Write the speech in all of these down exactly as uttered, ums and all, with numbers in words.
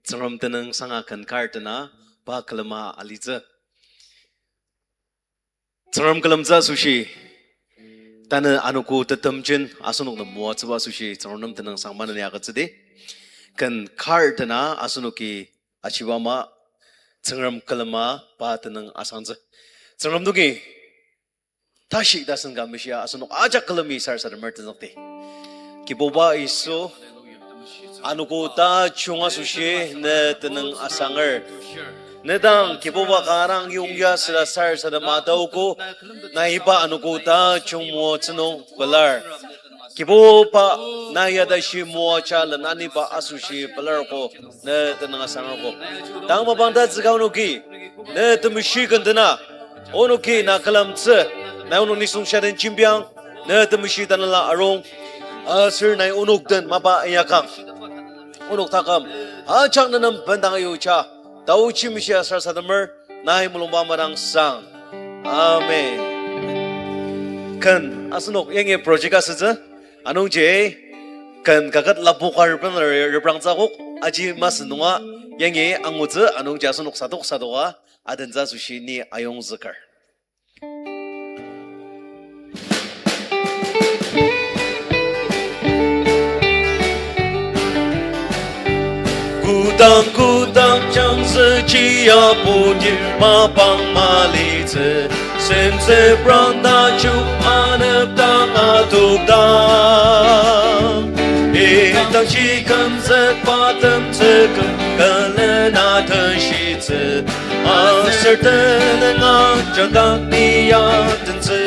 Tsüngrem tenüng sanga ken kar dena pa külema alitsü. Tsüngrem külemtsü asoshi, tanü anogo tetemjin asenok nem moatsüba asoshi Tsüngrem nem tenüngsang maneni agütsüdi. Ken kar dena asenoki achiba ama Tsüngrem külema pa tenüng asangtsü. Tsüngrem nungi tashi tasen ka meshia asenok ajak külemi sarasademer tenzükdi. Kibuba Yisu, anogo tajung asoshi ne tenüng asanger. Nedang Kibuba kanga dang yongya süra sarasadema taogo, nai iba anogo tajung moatsü nung pelar. Kibuba, nai ya tashi moaja len aniba asoshi pelarko, ne tenüng asangerko. Tang mapang tatsüka onoki ne temeshi ken dena, onoki na külemtsü, nai onok nisung sha den jembiang, ne temeshi tanela arung, aser nai onok den mapa inyakang. Onok taküm ajak ne nem bendang ayuja, taochi meshia sarasademer, nai mulungba madang sang. Amen. Ken asenok yangi project asütsü, anungji ken kaket lapoka reprang, reprangtsü akok, aji masü nunga yangi angutsü, anungji asenok sadok sadoka adentsü asoshi ni ayongzüker. Kodang kodang jangzüji apudir mapang malitsü, semtsü prang tajung anepdang adokdang. Idangji kümzükba temtsü küm külena tenshitsü, aser tenüng ajadang ni adentsü.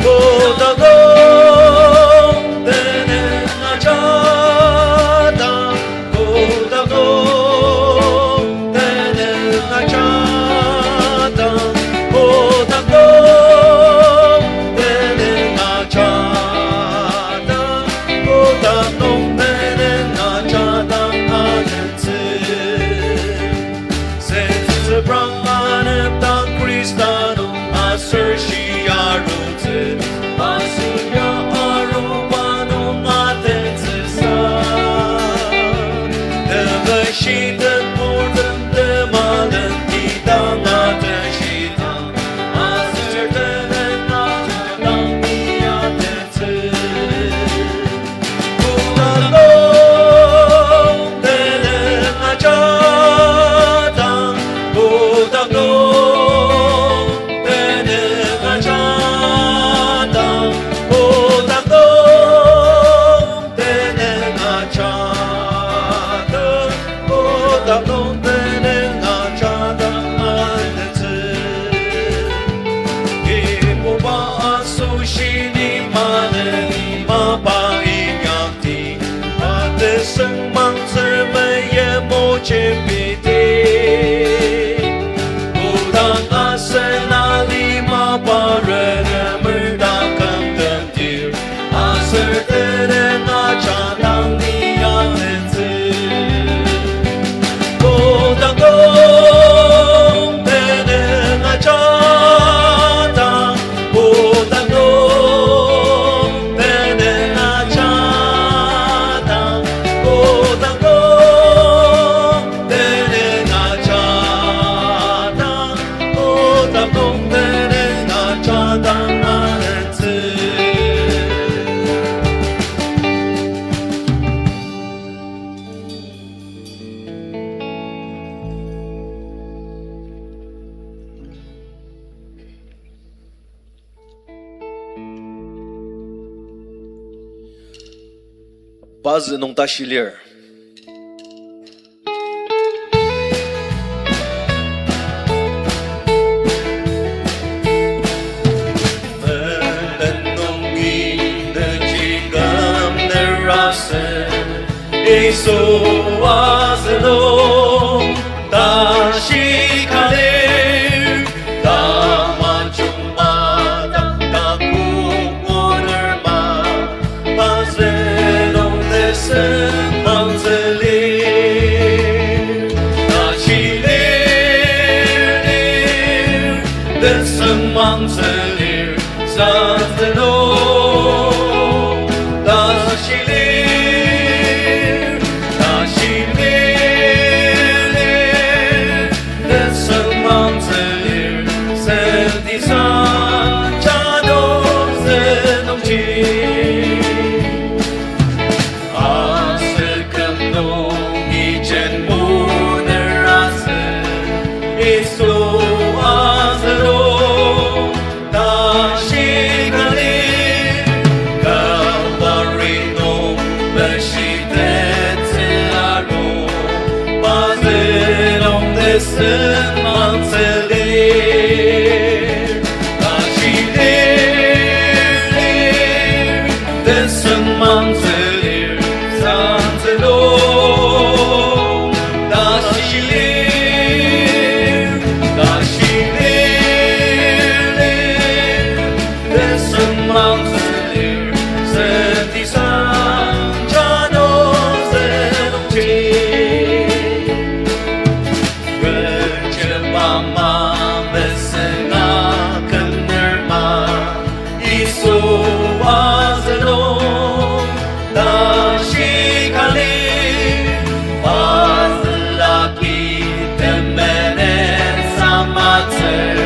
Kotak nung tenüng ajadang, kotak nung tenüng ajadang, kotak nung tenüng ajadang, kotak nung tenüng ajadang adentsü. Sentsü prang anepdang Khrista nung aser shia arutsü, aser ya aruba nung atentsüsa. Temeshi den murtem temalen kidang atenshidang, aser tenüng ajadang ni adentsü. Kotak nung tenüng ajadang, kotak nung tenüng ajadang, kotak nung tenüng ajadang, kotak nung tenüng ajadang adentsü. Kibuba asoshi ni maneni mapa inyakdi, pa tesüngmangtsü meyimo jembidi. Kodang asen alima pa renemer taküm temdir, aser tenüng ajadang ni adentsü. Kotak nung tenüng ajadang, kotak nung tenüng ajadang, kotak nung tenüng ajadang, kotak nung tenüng ajadang adentsü. Pazü nung tashi lir. Melen nungi nüji kümner asü, Yisu asünung tashi kalir, tamajung mata takok oner ma, pazü nung tesüngmangtsü lir, tashi lir, lir, tesüngmangtsü lir, sazü nung tashi lir, tashi lir. Tesem mangtsülir, tashi lir, lir, tesem mangtsülir, santsülo. Tashi lir, tashi lir, lir, tesem mangtsülir, senti sanjano senokji. Rejepama mesena kenerma Yisu azülo tashi kali, pazülaki temenen samatsür,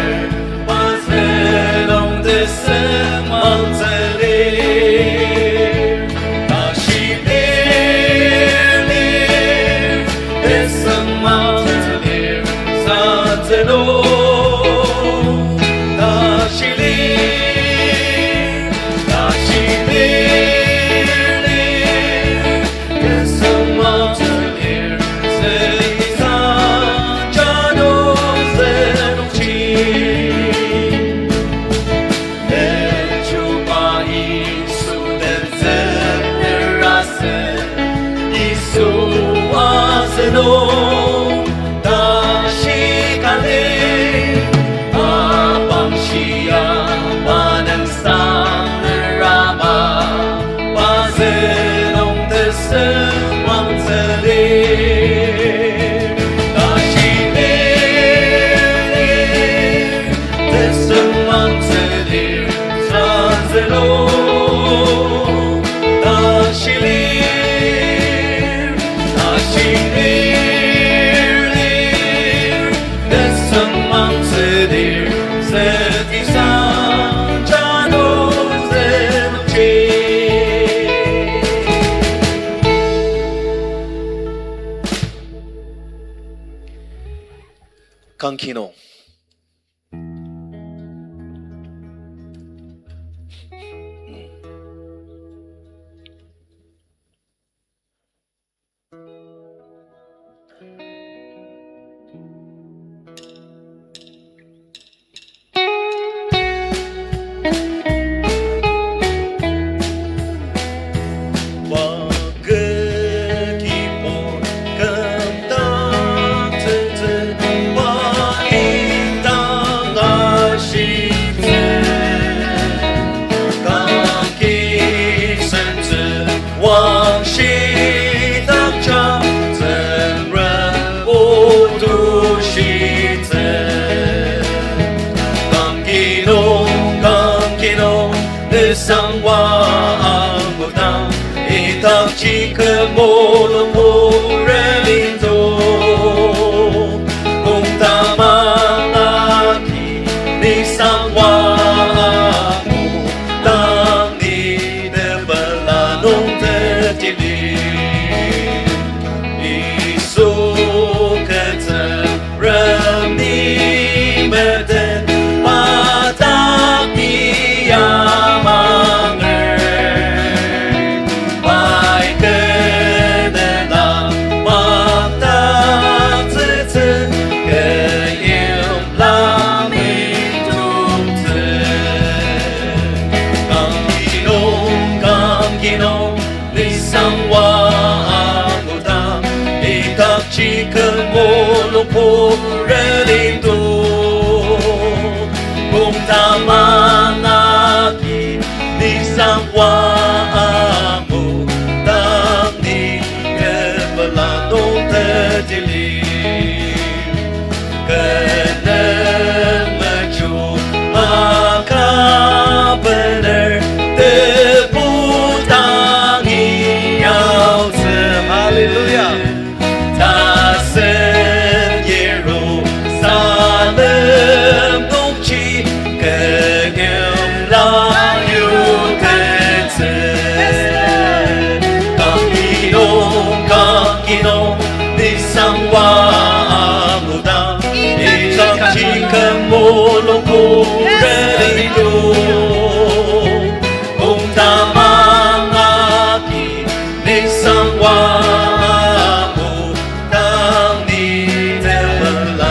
pazülong tesem mangtsülir. Tashi lir, lir, tesem mangtsülir, santsülo. Tashi lir, tashi lir, lir, tesem mangtsülir, senti sanjano senokji. Techuba Yisu den züner asü, Yisu asü nung tashi kali, apang shia pa nem sangner ama, pa zünung tesem mangtsülir. Tashi lir, lir, tesem mangtsülir, santsülo. Tashi lir, tashi lir, lir, tesem mangtsülir, senti sanjano senokji. Kangkinung. Wa kü kibur kümdaktsütsü, wa indang ashitsü, kangki sentsü, wangshi dakja, Tsüngrem o tushitsü. Kangki nung, kangki nung, nisang wa angudang, idakji kü mulung purelindo. Kong tamang agi nisang wa angudang, ni tepela nung tetili. Yisu kü Tsüngrem ni meten, pa dak ni amanger. Pai kü nela makdaktsütsü, kü yimla mintungtsü. Kangki nung, kangki nung, nisang wa angudang, idakji kü mulung purelindo. Kong tamang agi nisang wa angudang, ni tepela nung tetili. Kü nem mechu aka bener, tebu dangi yaotsü. Hallelujah. Tasen Yirusalem nungji kü yimla yutettsü. Kangki nung, kangki nung, nisang wa angudang, idakji kü mulung purelindo. Kong tamang agi nisang wa angudang, ni tepela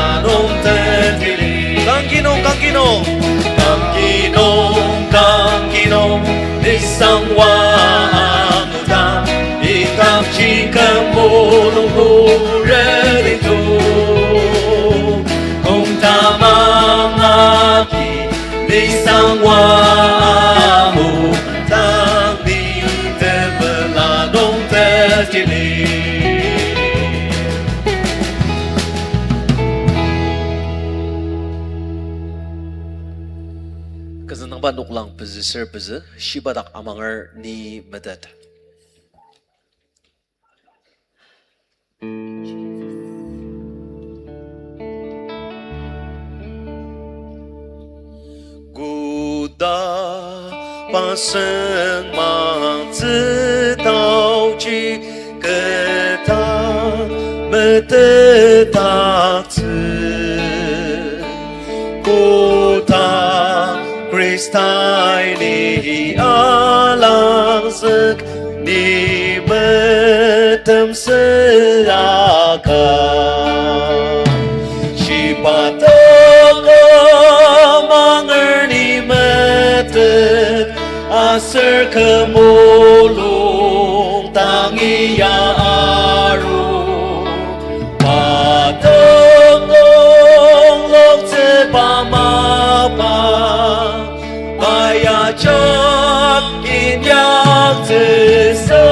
pa noklang pezü ser pezü, shiba dak amanger ni metet. Koda pa sengmangtsü taoji keta metetdaktsü. Koda Khristai ni alangzük ni metem süaka. Shiba taküm anger ni metet aser kü mulung tangi ya aru. Pa tongtong loktsüba mapa, pa ya jak inyaktsüsa.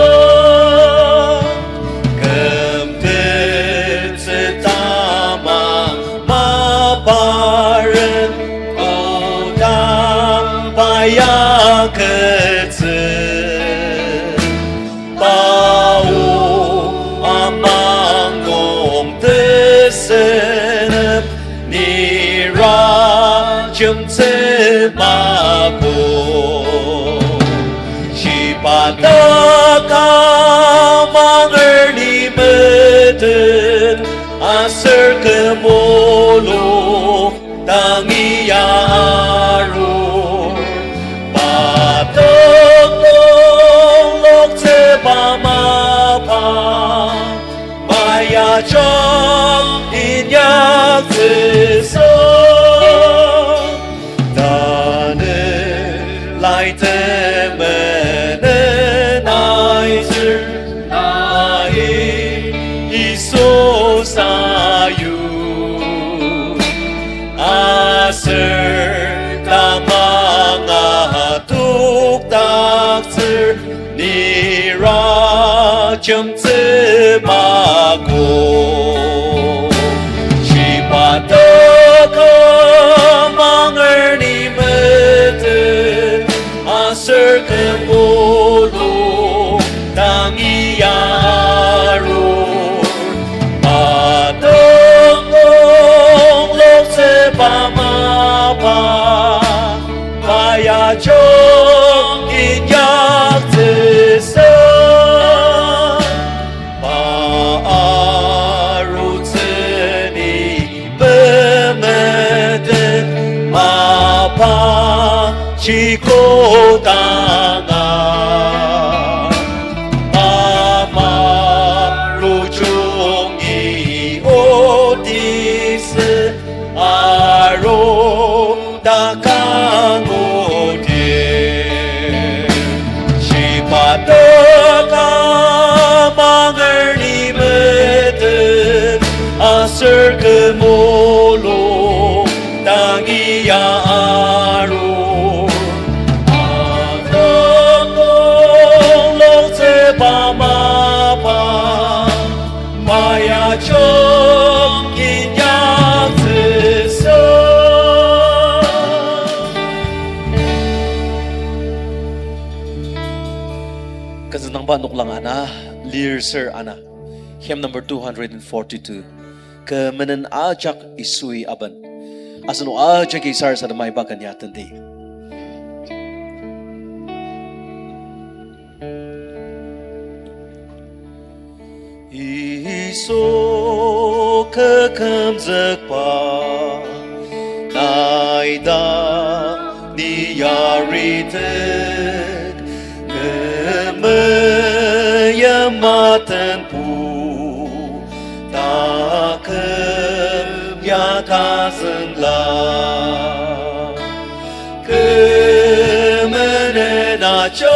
Kümtettsü tamang maparen kodang pa ya ketsü. Pa o amang nung tesenep nira jemtsü mako. Shiba taküm anger ni metet aser kü mulung tangi ya aru. Pa tongtong loktsüba mapa, pa ya jak inyaktsüsa. Tanü lai temenen aitsür nai Yisu sayu. Aser tamang atokdaktsür nira jemtsü mako. Shiba taküm anger ni metet aser kü mulung tangi ya aru. Pa tongtong loktsüba mapa, pa ya jak inyaktsüsa. Pa arutsü ni bemetet mapa ji kodanga. Pa marujungi otisü aru ta kangudi. Shiba taküm anger ni metet aser kü mulung tangi ya aru. Atongtong loktsüba mapa, pa ya jak inyaktsüsa. Kü züngdangba noklang ana, lir ser ana. Hymn number two hundred and forty-two. Kü menen ajak Yisui aben. Asenok ajaki sarasadema iba ken ya tenti. Yisu, kü kümzükba, naita ni yaritet, kü meyipa tenbo, taküm ya tazüngla. Kü menen ajak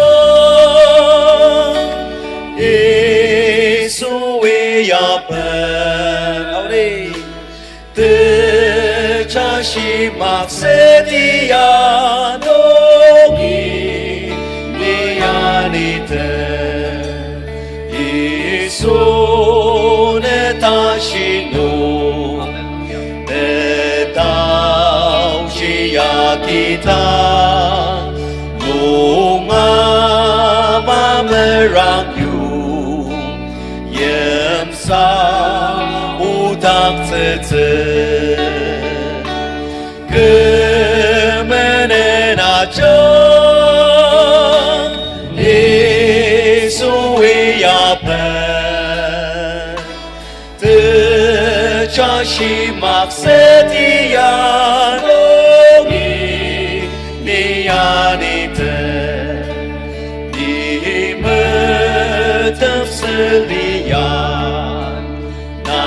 Yisui aben. Aori. Tejashi maksedi ya nungi ni ya ni te. Yisu ne tashi nung, ne taoshi ya kita. Sa odaktsütsü, kü menen ajak, Yisui apen. Tejashi makset ya nungi ni anite, ni metemsü lia, na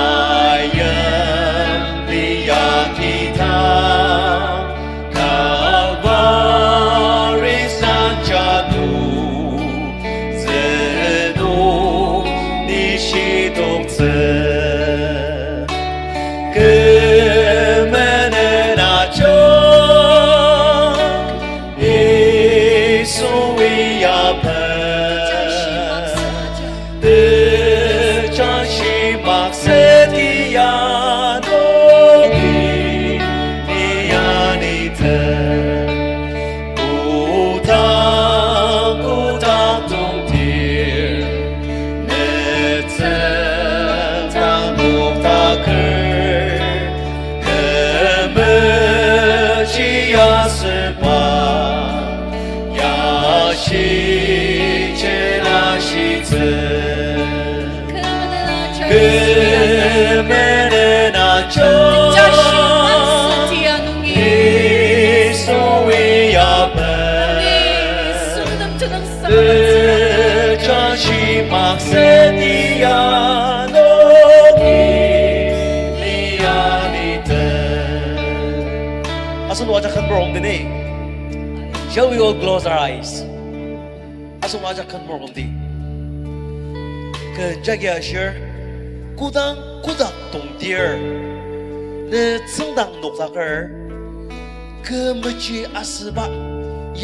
yimli ya kita. Kalvari sanjanu, zünu ni shidongtsü. Kü menen ajak, Yisui apen. Tejashi makset ya nungi ni anite, kotak kotak tongtir, netsüng dang nokdaker, kü mechi asüba, ya shichena shitsü. Kü menen ajak, Yisui apen. Tejashi makset ya nungi ni anite. Asenok ajak ken merongdi ni. Shall we all close our eyes? Asenok ajak ken merongdi. Ken jagi ashir, kodang kotak tongtir, ne tsüngdang nokdaker, kü mechi asüba,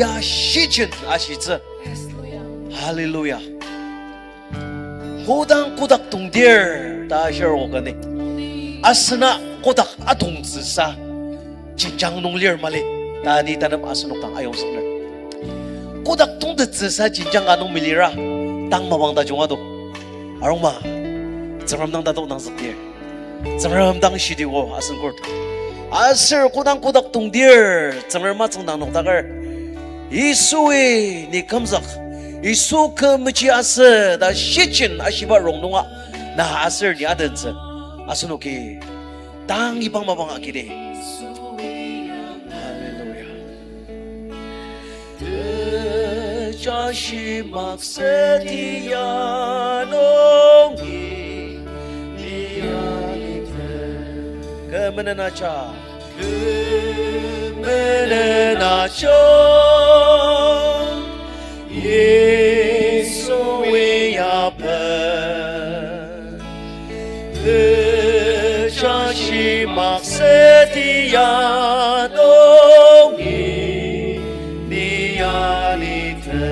ya shichena shitsü. Hallelujah. Kodang kotak tongtir ta ashir okani. Asena kotak atongtsüsa jenjang nung lir mali, ta ni tanep asenok dang ayongzükner. Kotak tongtettsüsa jenjang ka nung milira, tang mapang tajung ado. Arungma, Tsüngrem dang tatok nangzükdir. Tsüngrem dang shitio asen kurt. Aser kodang kotak tongtir, Tsüngrem atsüngdang nokdaker, Yisui ni kümzük, Yisu kü mechi asü ta shichena ashiba rongnunga, na aser ni adentsü. Asenoki tang iba mapang agidi. Hallelujah. Tejashi makset ya nungi ni anite. Kü menen ajak. Kü menen ajak, Yisui apen. Tejashi makset ya nungi ni anite.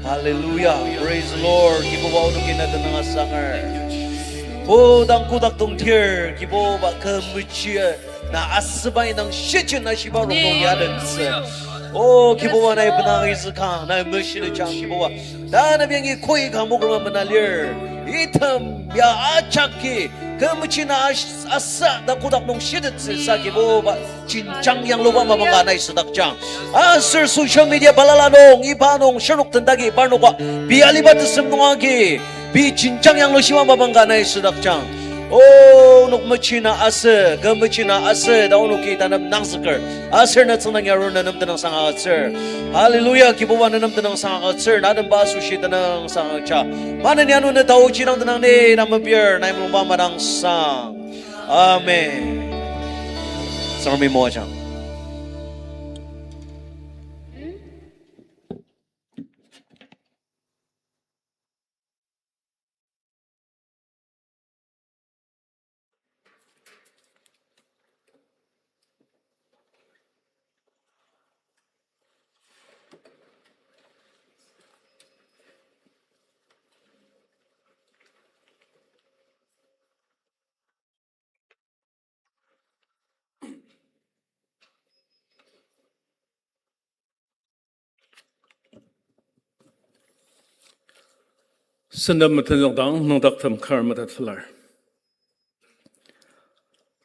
Hallelujah. Praise the Lord. Kibuba, onoki na tenüng asanger. Kodang kotak tongtir, Kibuba, kü mechi na asüba indang shichena shiba rongdong ya dentsü. O Kibuba, nai benang izükang, nai meshilejang Kibuba. Tanü biangi koi ka mokrema mena lir. Item ya ajaki, kü mechi na as-, asü ta kotak nung shitettsüsa Kibuba, jenjang yangluba mapang ka nai südakjang. Aser social media balala nung, iba nung, shirnok tendagi, parnoka, pei aliba tesem nung agi, pei jenjang yanglu shiba mapang ka nai südakjang. O, onok mechi na asü, kü mechi na asü, ta onoki tanep nangzüker. Aser na tsüngdang yarur na nem tenüngsang agütsür. Hallelujah, Kibuba na nem tenüngsang agütsür, na temba asoshi tenüngsang agüja. Maneni anu ne taoji dang tenang ni, na mepir, nai mulungba madangsang. Amen. Tsüngremi moajang. Tenüng metenzükdang nüngdaktem kar metettsülar.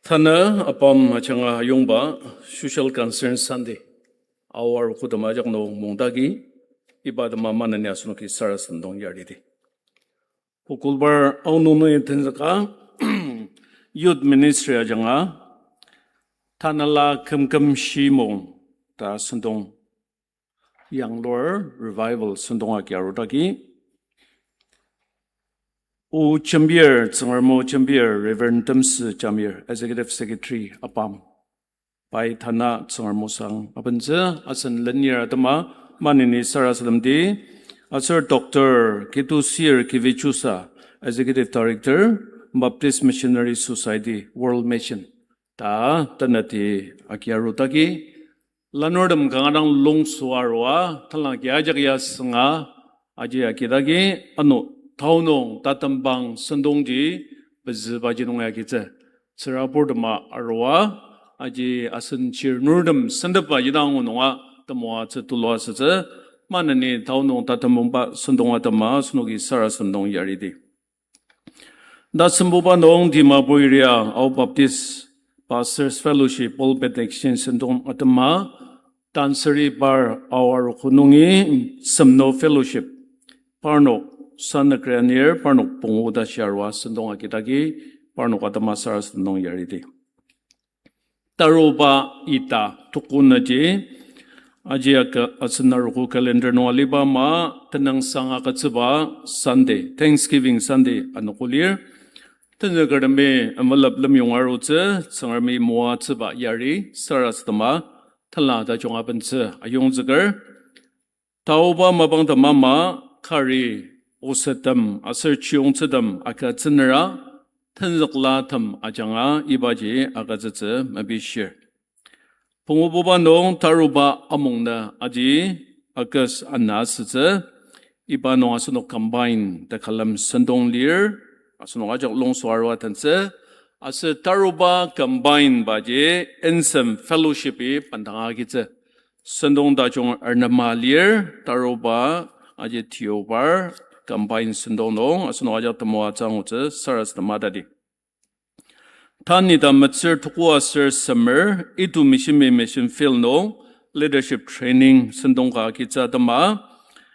Tanü apam ajanga ayongba Social Concern Sunday, aor kodama ajak nung mungdagi, iba tema maneni asenoki sarasadem nung yaridi. Okolbar aonung nungi tenzüka, Youth Ministry ajanga, Tanela Kümküm Shimong ta sentong, Yanglur Revival sentong agi arudagi, O Jembir, Tsüngrem O Jembir, Reverend Temsü Jamir, Executive Secretary apam, pai Tana Tsüngrem osang abentsü, asen lenir atema maneni sarasademdi, aser Doctor Kitusir Kivichusa, Executive Director, Baptist Missionary Society, World Mission, ta tanati agi arudagi, lanurtem kanga dang longso arua, talang agi ajak ya sünga, aji agidagi, ano, taonung tatembang sentongji, pezübaji nung ya agitsü. Tsüraburtema arua, aji asen chirnurtem sentepa jidang nunga, temoatsü tuluasütsü, maneni taonung tatembangba sentong atema, asenoki sarasadem nung yaridi. Tasembuba nung Dimapur area Ao Baptist Pastors Fellowship World Benediction sentong atema, tanseri par aor kunungi Semno Fellowship, parnok sanükrianir, parnok pungu ta shiarua sentong agidagi, parnok atema sarasadem nung yaridi. Taruba ita tukunaji, aji aka asen arogo calendar nung aliba ama tenüngsang agütsüba Sunday, Thanksgiving Sunday anogo lir. Tenzükertemi envelope lemyong arutsü, Tsüngremi moatsüba yari sarasadema, tela tajung abentsü ayongzüker. Taoba mapang temama kari osettem aser chiyongtsütem agütsünera tenzüklatem ajanga ibaji agütsütsü mepishir. Pungububa nung taruba amungnü aji August ana asütsü, iba nung asenok combine tekülem sentong lir, asenok ajak longso arua tentsü, aser taruba combine baji Ensign Fellowship-i bendanga agitsü. Sentong tajung arnema lir, taruba aji tiobar, combine sentong nung, asenok ajak temoatsü angutsü sarasadema tadi. Tanü ita metsür tuku aser semer, Itu Mishimi Mission Field nung, leadership training sentong ka agitsü atema,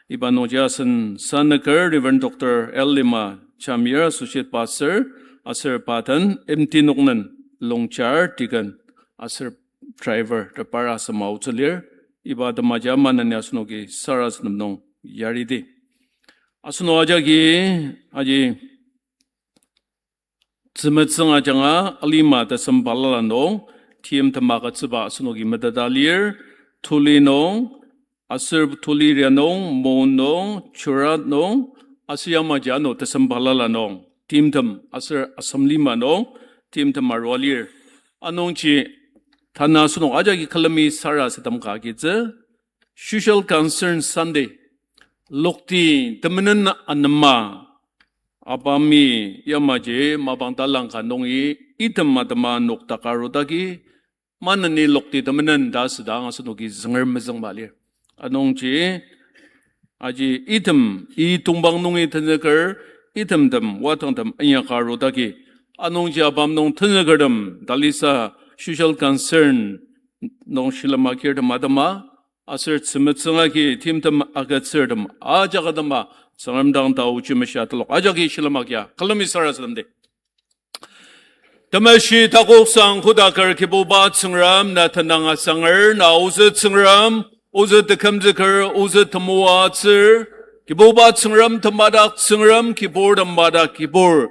iba nungji asen sanüker Reverend Doctor L Lima Jamir, Associate Pastor, aser pa den M T Noknen, Longchar Deacon, aser driver, repar asem aotsü lir, iba atemaji maneni asenoki sarasadem nung yaridi. Asenok ajaki, aji, tzümetsüng ajanga alima tesem balala nung, timtem agütsüba asenoki meteta lir, tuli nung, aser tuli ria nung, mon nung, churat nung, aser yamaji ano tesem balala nung, timtem aser asem lima nung, timtem arua lir. Anungji, tanü asenok ajaki külemi sarasadem ka agitsü, Social Concern Sunday, lokti temenen anema, apami yamaji mapang talangka nungi item atema nokdaka arudagi, maneni lokti temenen ta asüdang asenoki zünger mezüngba lir. Anungji, aji item, i tongpang nungi tenzüker, itemtem, watangtem inyaka arudagi. Anungji apam nung tenzükertem, talisa social concern nung shilem agirtem atema, aser tzümetsüng agi timtem agütsürtem ajak atema, Tsüngrem dang taochi mesha telok ajaki shilem agia, külemi sarasademdi. Temeshi takoksang kodaker Kibuba Tsüngrem, na tenüng asanger, na ozü Tsüngrem, ozü tekümzüker, ozü temoatsür, Kibuba Tsüngrem temadak Tsüngrem, kibur temadak kibur.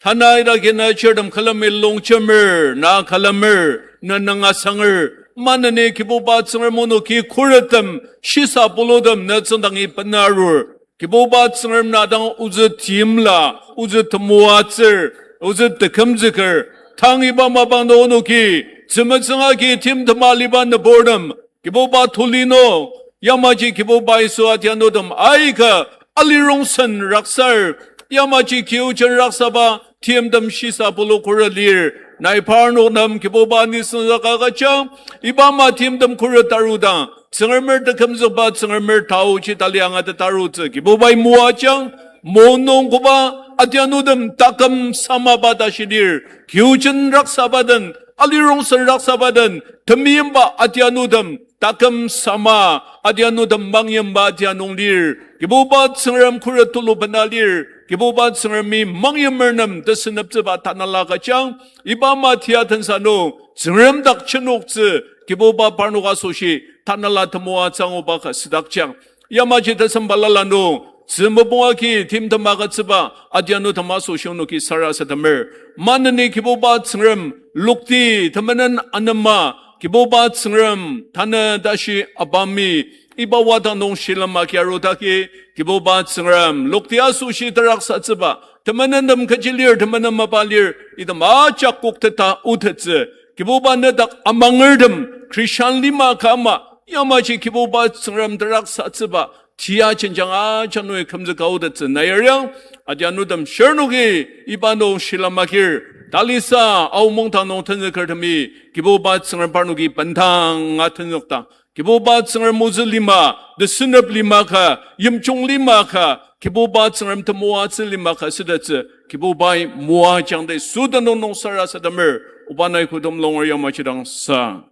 Tanü ita kina chirtem külemi longjemer, na külemer, na nüng asanger, maneni Kibuba Tsüngrem onoki khurettem, shisa pulutem, na tsüngdangi benarur. Kibuba Tsüngrem na dang ozü timla, ozü temoatsür, ozü tekümzüker. Tang iba mapang nung onoki, tzümetsüng agi timtema aliba nüburtem, Kibuba tuli nung, yamaji Kibuba Yisu atianutem aika alirongsen raksar, yamaji kiujen raksaba timtem shisa pulu khuret lir, nai parnok nem Kibuba nisung zaka kachang, iba ama timtem khuret tarudang, Tsüngremer tekümzükba Tsüngremer taochi tali angatet tarutsü, Kibubai moajang, Mo nung koba adianutem taküm samaba ta shidir, kiujen raksaba den, alirongsen raksaba den, temeimba adianutem taküm sama, adianutem mangyimba adianung lir. Kibuba Tsüngrem khuret tulu bena lir. Kibuba Tsüngremi mangyimer nem teseneptsüba tanela kajang. Iba ama tia tensa nung, Tsüngrem dak chenoktsü, Kibuba parnok asoshi, tanela temoatsü anguba ka südakjang. Yamaji tesem balala nung, tzü mopung agi timtem agütsüba, adianu tema asoshi onoki sarasademer. Maneni Kibuba Tsüngrem, lokti temenen anema, Kibuba Tsüngrem, tanü tashi abami, iba wada nung shilem agi arudaki, Kibuba Tsüngrem, lokti asoshi teraksatsüba, temenentem kechi lir, temenen mapa lir, item ajak kokteta otettsü, Kibuba nedak amangertem, Christian lima ka ama, yamaji Kibuba Tsüngrem teraksatsüba, tia jenjang ajak nungi kümzüka otettsü nayariang, adianutem shirnoki, iba nung shilem agir, talisa, aomongdang nung tenzükertemi, Kibuba Tsüngrem parnoki bendang atenzükdang, Kibuba Tsüngrem ozü lima, tesenep lima ka, yimjung lima ka, Kibuba Tsüngrem temoatsü lima ka südettsü, Kibubai moajangdi süda nung nung sarasademer, oba nai kodem longer yamaji dang sa.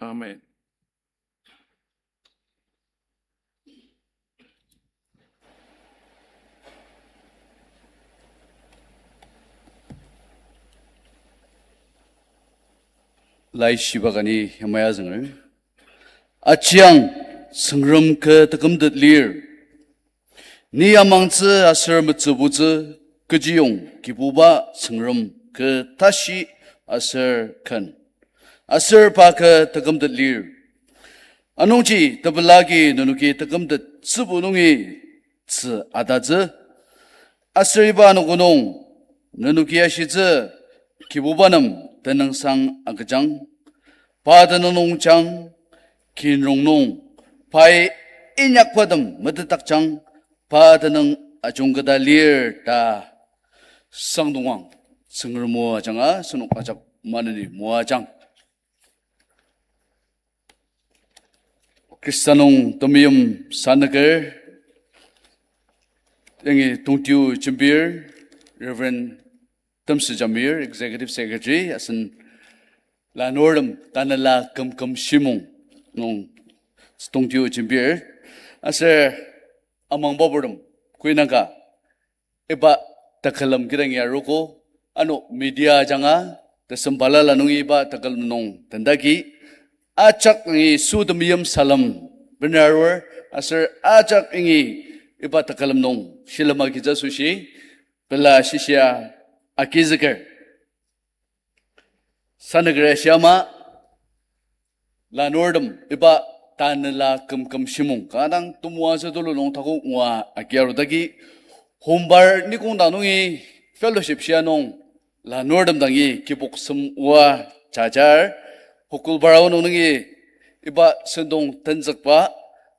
Amen. Laishiba kani yamai azünger. Ajiang, Tsüngrem kü tekümtet lir. Ni amangtsü aser metsübutsü kechiyong Kibuba Tsüngrem kü tashi aser ken, aser pa kü tekümtet lir. Anungji tepela agi nenoki tekümtet tsübu nungi tzü atatsü, aser iba anogo nung nenoki ashitsü Kibuba nem tenüngsang agüjang. Pa tenüng nung jang, kinrong nung, pai inyakbatem metetdakjang, pa tenüng ajungketa lir ta. Sangdongwang, Tsüngrem o ajanga, asenok ajak maneni moajang. Khrista nung temeim sanüker, yangi tongtio jembir, Reverend Temsü Jamir, Executive Secretary, asen lanurtem tanela kümküm shimong nung tongtio jembir, aser amangbaburtem, kuinaka, iba tekülem kidang yaruogo, ano media ajanga, tesem balala nungi iba tekülem nung tendagi, ajak yangi Yisu temeim salem benarur, aser ajak yangi iba tekülem nung shilem agitsü asoshi, pela shishia agizüker. Sanüker ashia ama, lanurtem iba tanela kümküm shimong kanga dang temoatsü tulu nung takok ngua agi arudaki, Hombar nikong dang nungi fellowship shia nung lanurtem dangi kibok sem oa jajar, Hokulbar Ao nung nungi iba sentong tenzükba,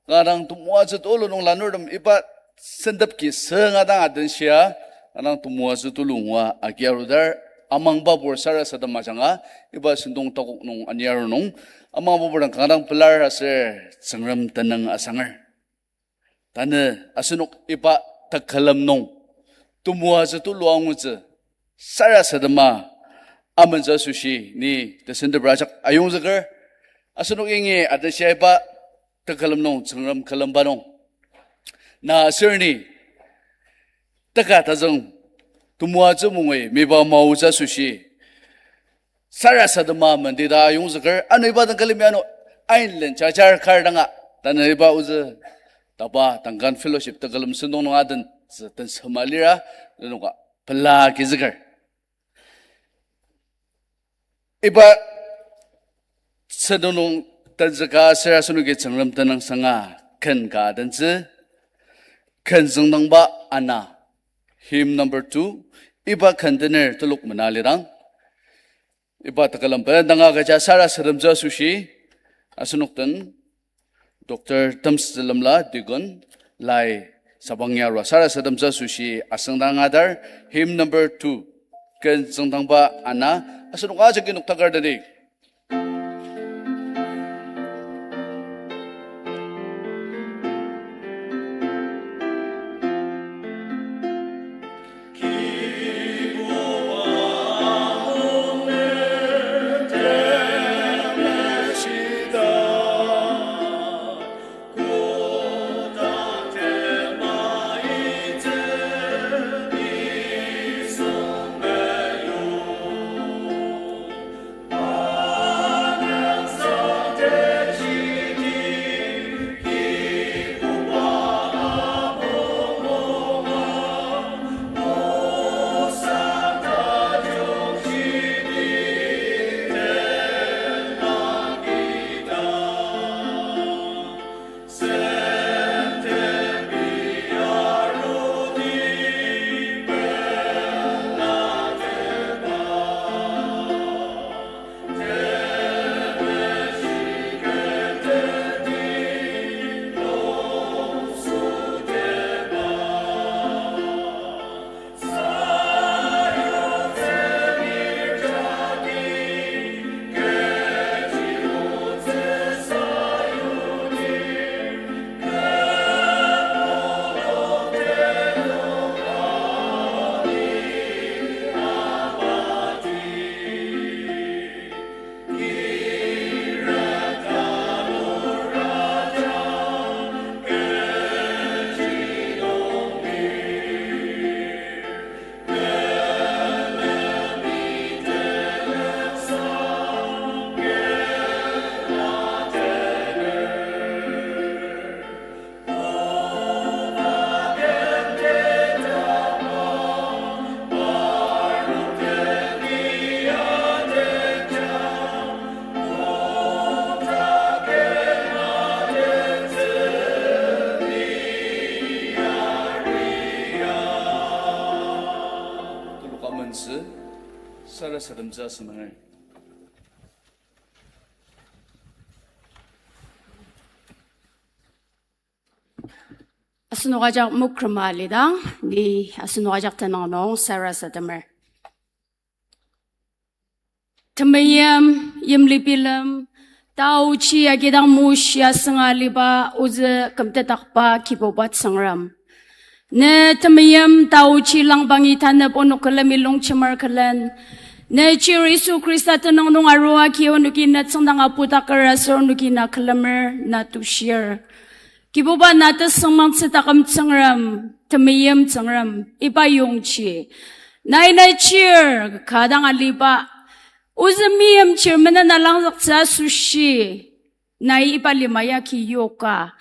kanga dang temoatsü tulu nung lanurtem iba sentep ki sünga dang adenshia, kanga dang temoatsü tulu ngua agi arudar, amangbabur sarasadem ajanga, iba sentong takok nung ani aru nung, amangbabur dang kanga dang pelar aser Tsüngrem tenüng asanger. Tanü asenok iba tekülem nung temoatsü tulu angutsü sarasadema amentsü asoshi ni tesenteper ajak ayongzüker. Asenok yangi adenshia iba tekülem nung Tsüngrem külemba nung, na aser ni teka tazüng temoatsü mungui miba maotsü asoshi sarasadema mendita ayongzüker. Ano iba dang külemi ano ainlen jajar kar danga, tanü iba ozü taba Duncan Fellowship tekülem sentong nung adentsü tensema lira, nenoka pela agizüker. Iba sentong nung tenzüka aser asenoki Tsüngrem tenüngsanga ken ka adentsü, ken züngdangba ana, hymn number two, iba ken tener telok mena lidang, iba tekülem bendanga agüja sarasademtsü asoshi, asenok den Doctor Temsü Lemla, Deacon, lai sabang yarua sarasademtsü asoshi asüngdang adar, hymn number two, ken züngdangba ana, asenok ajaki noktakar deni. Sarasademtsü asünger. Asenok ajak mokrema alidang, ni asenok ajak tenüng nung sarasademer. Temeim, yimli bilem, taochi agidang mushia sünga aliba ozü kümtetakba Kibuba Tsüngrem. Ne temeim taochi langbangi tanep onok külemi longjemer külen. Ne chir Yisu Khrista tenüng nung arua ki onoki ne tsüngdang apudaker aser onoki na külemer na tushir. Kibuba na tesüngmangtsü taküm Tsüngrem, temeim Tsüngrem, iba yongji. Nai nai chir, ka dang aliba. Ozü meimchir menen alangzüktsü asoshi. Nai iba lima ya ki yoka.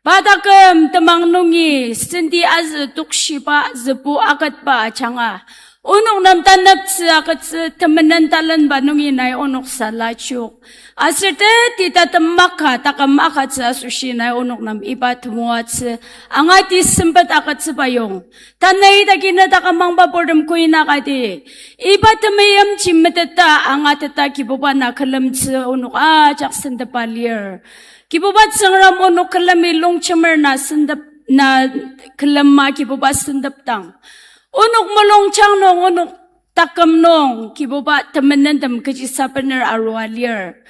Pa taküm temang nungi, senti azü tokshiba, zübu aketba ajanga. Onok nem taneptsü agütsü temenen talenba nungi nai onok salachok. Aser teti tatem maka taküm akatsü asoshi nai onok nem iba temoatsü. Angati sempet agütsüba yong. Tanü idaki ne taküm mangba purtem kuinaka di. Iba temeimji meteta angateta Kibuba na külemtsü onok ajak sentepa lir. Kibuba Tsüngrem onok külemi longjemer na sentep, na külema Kibuba sentepdang. Onok mulungjang nung, onok taküm nung, Kibuba temenentem kechisa bener arua lir.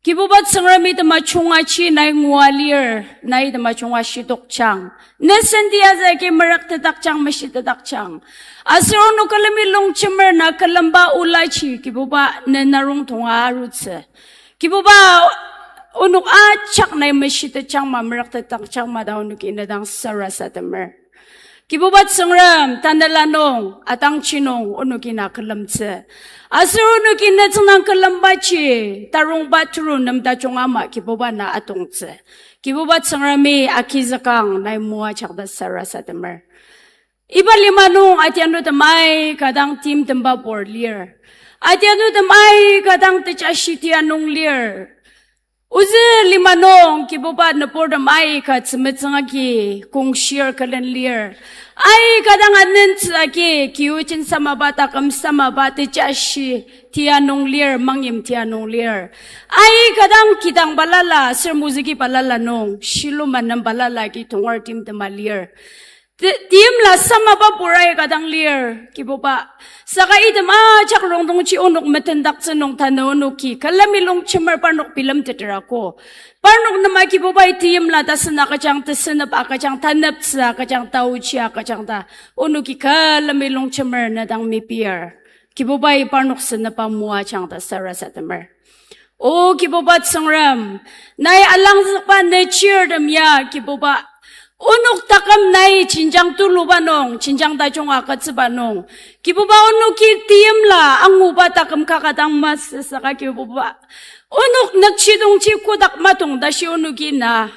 Kibuba Tsüngremi tema chungachi nai ngua lir, nai tema chunga shitokjang. Ne senti azü agi meraktetakjang, meshitetakjang. Aser onok külemi longjemer na külemba olaji, Kibuba ne narong tonga arutsü. Kibuba onok ajak nai meshitetjangma, meraktetakjangma ta onoki ne dang sarasademer. Kibuba Tsüngrem, tanela nung, atangji nung, onoki na külemtsü. Aser onoki ne tsüngdang külembaji, tarongba turu nem tajung ama Kibuba na atongtsü. Kibuba Tsüngremi agizükang nai moajak ta sarasademer. Iba lima nung atianutem aika dang timtemba pur lir. Atianutem aika dang tejashi tia nung lir. Ozü lima nung Kibuba nüburtem aika tzümetsüng agi kongshir külen lir. Aika dang anentsü agi kiyojen samaba taküm samaba tejashi tia nung lir, mangyim tia nung lir. Aika dang kidang balala, aser mozüki balala nung, shiluma nem balala agi tonger timtema lir. Ti-, timla samaba pur aika dang lir, Kibuba. Saka item ajak rongdongji onok metendaktsü nung tanü onoki külemi longjemer parnok bilemteter ako. Parnok nem a Kibubai timla tasen agüjang, tesenep agüjang, taneptsü agüjang, taochi agüjang ta onoki külemi longjemer ne dang mepir. Kibubai parnok senepa moajang ta sarasademer. O Kibuba Tsüngrem, nai alangzükba ne chirtem ya, Kibuba, onok taküm nai jenjang tuluba nung, jenjang tajung agütsüba nung, Kibuba, onoki timla anguba taküm kaka dang masü saka, Kibuba, onok nükjidongji kotak matong tashi onoki na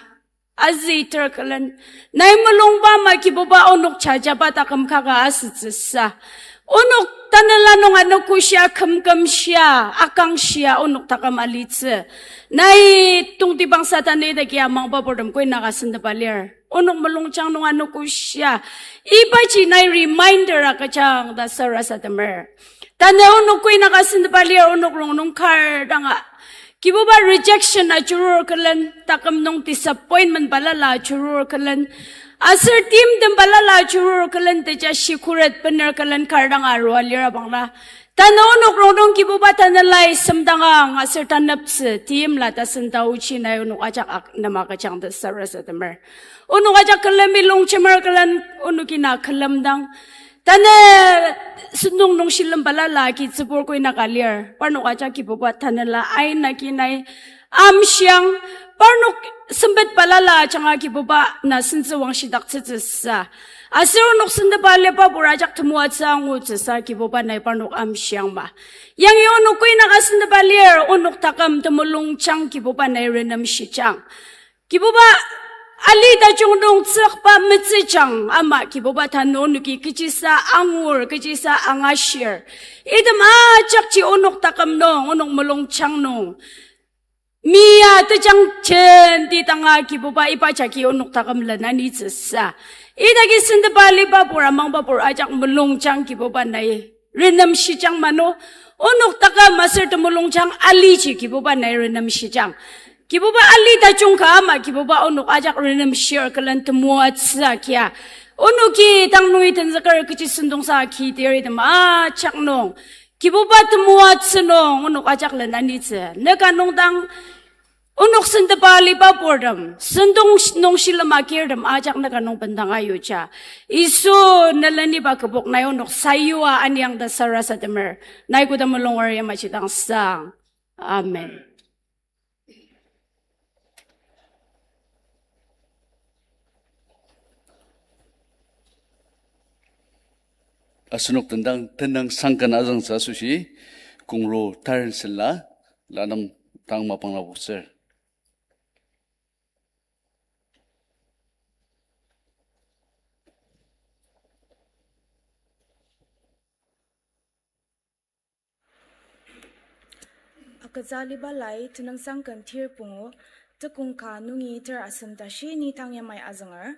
azüiter külen. Nai mulungba ama Kibuba onok jajaba taküm kaka asütsüsa. Onok tanela nung anogo shia, kümküm shia, akang shia onok taküm alitsü. Nai tongtibang Satan idaki amangba purtem koinaka sentepa lir. Onok mulungjang nung anogo shia. Ibaji nai reminder agüjang ta sarasademer. Tanü onok koinaka sentepa lir onok rongnung kar danga. Kibuba rejection ajurur külen, taküm nung disappointment balala ajurur külen, aser timtem balala ajurur külen, teja shikuret bener külen kar danga arua lira bangla. Tanü onok rongnung Kibuba tanelai semdangang aser taneptsü, timla tasen taochi nai onok ajak ak-, nem agüjang ta sarasademer. Onok ajak külemi longjemer külen, onoki na külemdang. Tanü sentong nung shilem balala agi tsübur koinaka lir. Parnok ajak Kibuba tanela ain agi nai amshiang. Parnok sempet balala ajanga Kibuba na sentsüwang shidaktsütsüsa. Aser onok sentepa aliba pur ajak temoatsü angutsüsa Kibuba nai parnok amshiangma. Yangi onok koinaka sentepa lir onok taküm temulungjang Kibuba nai renemshijang. Kibuba, ali tajung nung tsükba metsüjang ama Kibuba tanü onoki kechisa angur, kechisa angashir. Item ajakji onok taküm nung, onok mulungjang nung. Mia tejang jenti danga Kibuba iba jagi onok taküm lenanitsüsa. Idaki sentepa aliba pur amangba pur ajak mulungjang Kibuba nai Renemshijang mano, onok taküm aser temulungjang aliji Kibuba nai renemshijang. Kibuba ali tajung ka ama Kibuba onok ajak renemshir külen temoatsü agia. Onoki tang nungi tenzüker kechi sentongsa ki teri tem ajak nung. Kibuba temoatsü nung onok ajak len anitsü. Neka nung dang onok sentepa aliba purtem, sentong sh-, nung shilem agirtem ajak neka nung bendang ayuja. Yisu, ne leniba kübok nai onok sayua aniang ta sarasademer. Nai koda mulunger yamaji dang sang. Amen. Asenok tendang, tendang sangken azüngtsü asoshi, kongro taren sela, lanem tang mapang lapoktsür. Agütsü aliba lai tenüngsang ken tir pungu, tekong ka nungi ter asem tashi ni tang yamai azünger.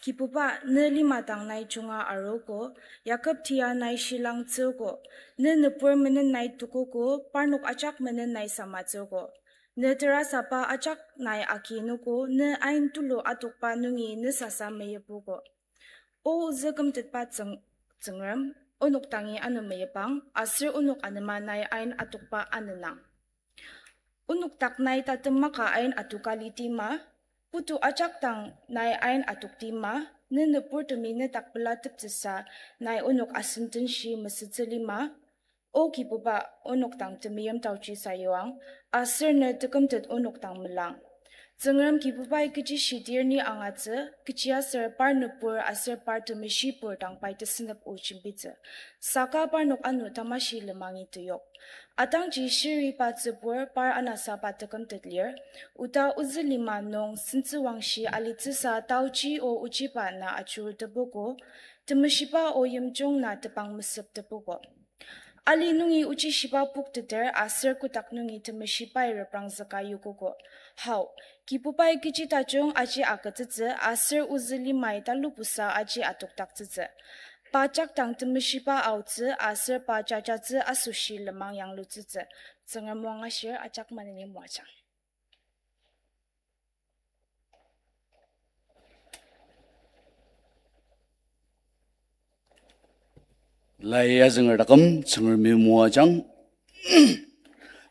Kibuba, ne lima dang nai junga arogo, Yakob tia nai shilangtsüogo, ne nübur menen nai tukogo, parnok ajak menen nai samatsüogo. Ne terasaba ajak nai akinogo, ne ain tulu atokba nungi ne sasa meyipogo. O ozü kümtetba Tsüng-, Tsüngrem, onok dangi ano meyipang, aser onok anema nai ain atokba anenang. Onok dak nai tatem maka ain atoka litima, putu ajak dang nai ain atoktima, ne nüburtemi ne dak pelateptsüsa nai onok asendenshi mesütsü lima, O Kibuba, onok dang temeim taoji sayuang, aser ne tekümtet onok dang melang. Tsüngrem Kibubai kechi shidir ni angatsü, kechiaser par nübur aser par temeshibur dang pai tesünep o jembitsü. Saka parnok ano tamashi lemangi teyok. Atangji shiri pa tsübur par anasa pa tekümtet lir, oda ozü lima nung sentsüwangshi alitsüsa taoji o ochiba na ajurutepoko, temeshiba o yimjung na tepang mesüptepoko. Ali nungi ochi shiba pokteter aser kotak nungi temeshibai reprangzüka yokogo. Hao, Kibubai kechi tajung aji agütsütsü aser ozü limai talupusa aji atokdaktsütsü. Pa jakdang temeshiba aotsü aser pa jajatsü asoshi lenmang yanglutsütsü. Tsüngrem moang ashir ajak maneni moajang. Lai azünger taküm Tsüngremi moajang.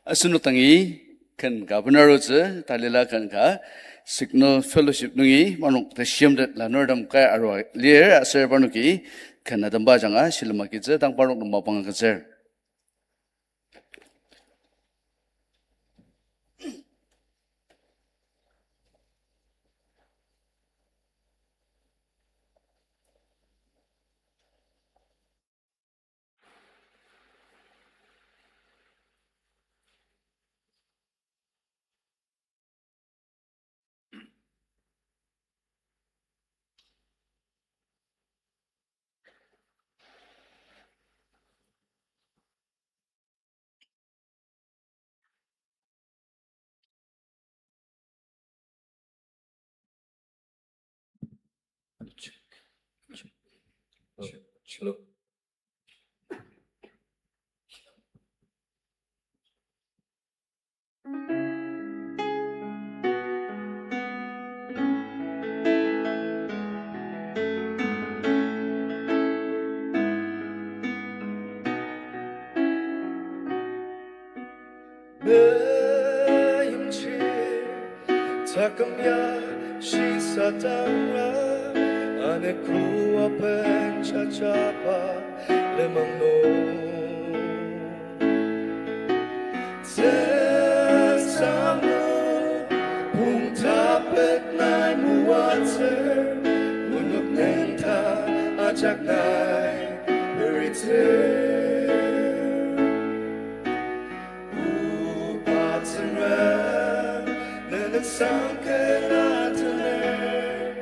Asenok dangi ken ka benarutsü, talila ken ka Signal Fellowship nungi parnok teshiemtet lanurtem kai arua lir aser parnoki ken ademba ajanga shilem agitsü dang parnok nem mapang agütsür. Hello. Meyimchir taküm ya shisadanga, ane kua pen jajaba lenmang nung. Tsüngsamu pung tapet nai moatsür, onok nüngdang ajak nai peritsür. O pa Tsüngrem, ne nüngsang ken atener,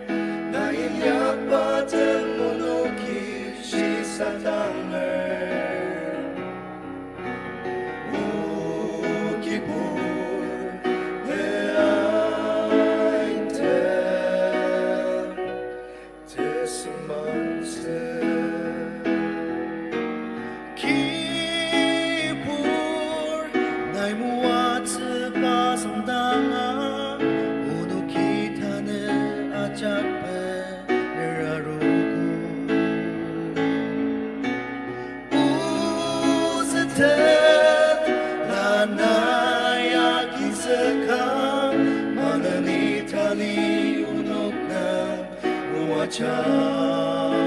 nai inyakba den onoki shisadanger. O Kibur, ne ain den tesüngmangtsü. Ki Lanai agizüka, maneni tali onok nem moajang.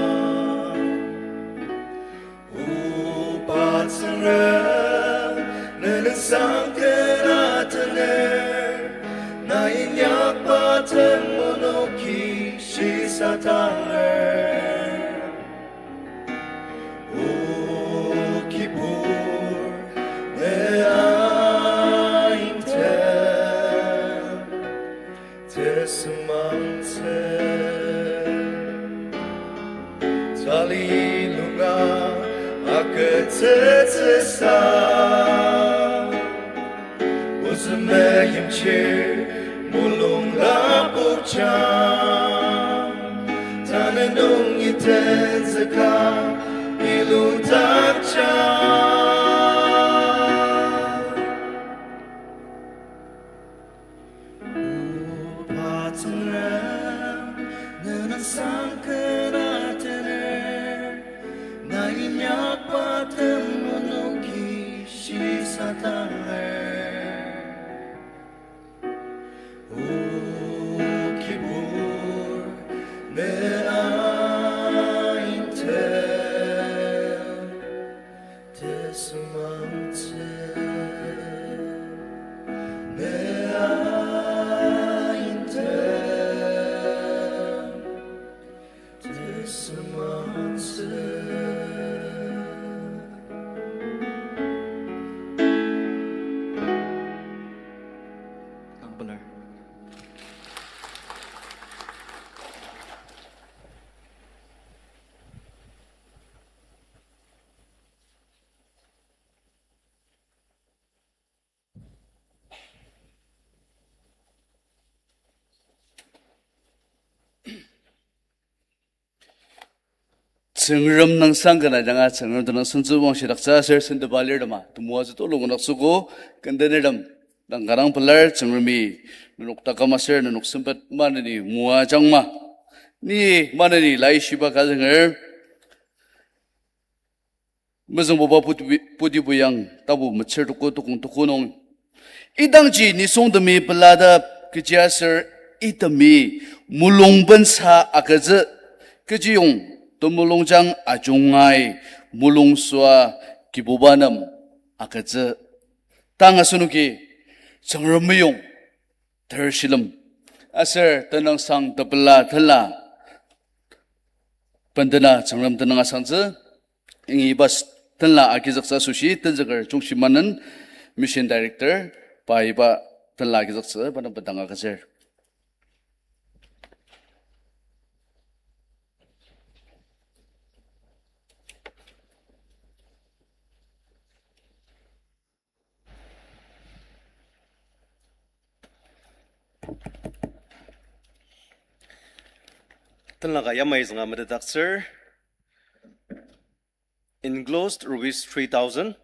Oba Tsüngrem, ne nüngsang kena tener, na inyakba tem onoki shisatanger. O Kibur, ne aintem tesümangtsü. Tali lunga agütsütsüsa, ozü meimchir mulung lapokjang, tanü nungi tenzüka iludakjang. Oba Tsüngrem, ne nüngsang kena tener, na inyakba tem onoki shisatanger. O Kibur, ne aintem tesümangtsü, ne aintem tesümangtsü. Kangpelar. Tsüngrem nüngsang kena ajanga Tsüngrem tenüngsangtsü wangshidaktsü aser sentepa lirtema temoatsü tulu ngudaktsüogo. Kendenertem dang kanga pelar. Tsüngremi nenok taküm aser nenok sempet maneni moajangma. Ni maneni laishiba kazünger. Mezüngbuba Putibu-, Putibu yang tapu metsür tuku tukong tuku nung, idangji nisungtemi pelata kechiaser itemi mulung bensa agütsü, kechiyong temulungjang ajungai mulung süa Kibuba nem agütsü. Tang asenoki Tsüngrem meyong ter shilem aser tenüngsang tepela tenla bendena Tsüngrem tenüng asangtsü. Yangi iba s-, tenla agizüktsü asoshi tenzüker Chungshi Manen, Mission Director, pa iba tenla agizüktsü, pa nem bendang agütsür. Tenlaka yamai zünga metetdaktsür. Enclosed rupees three thousand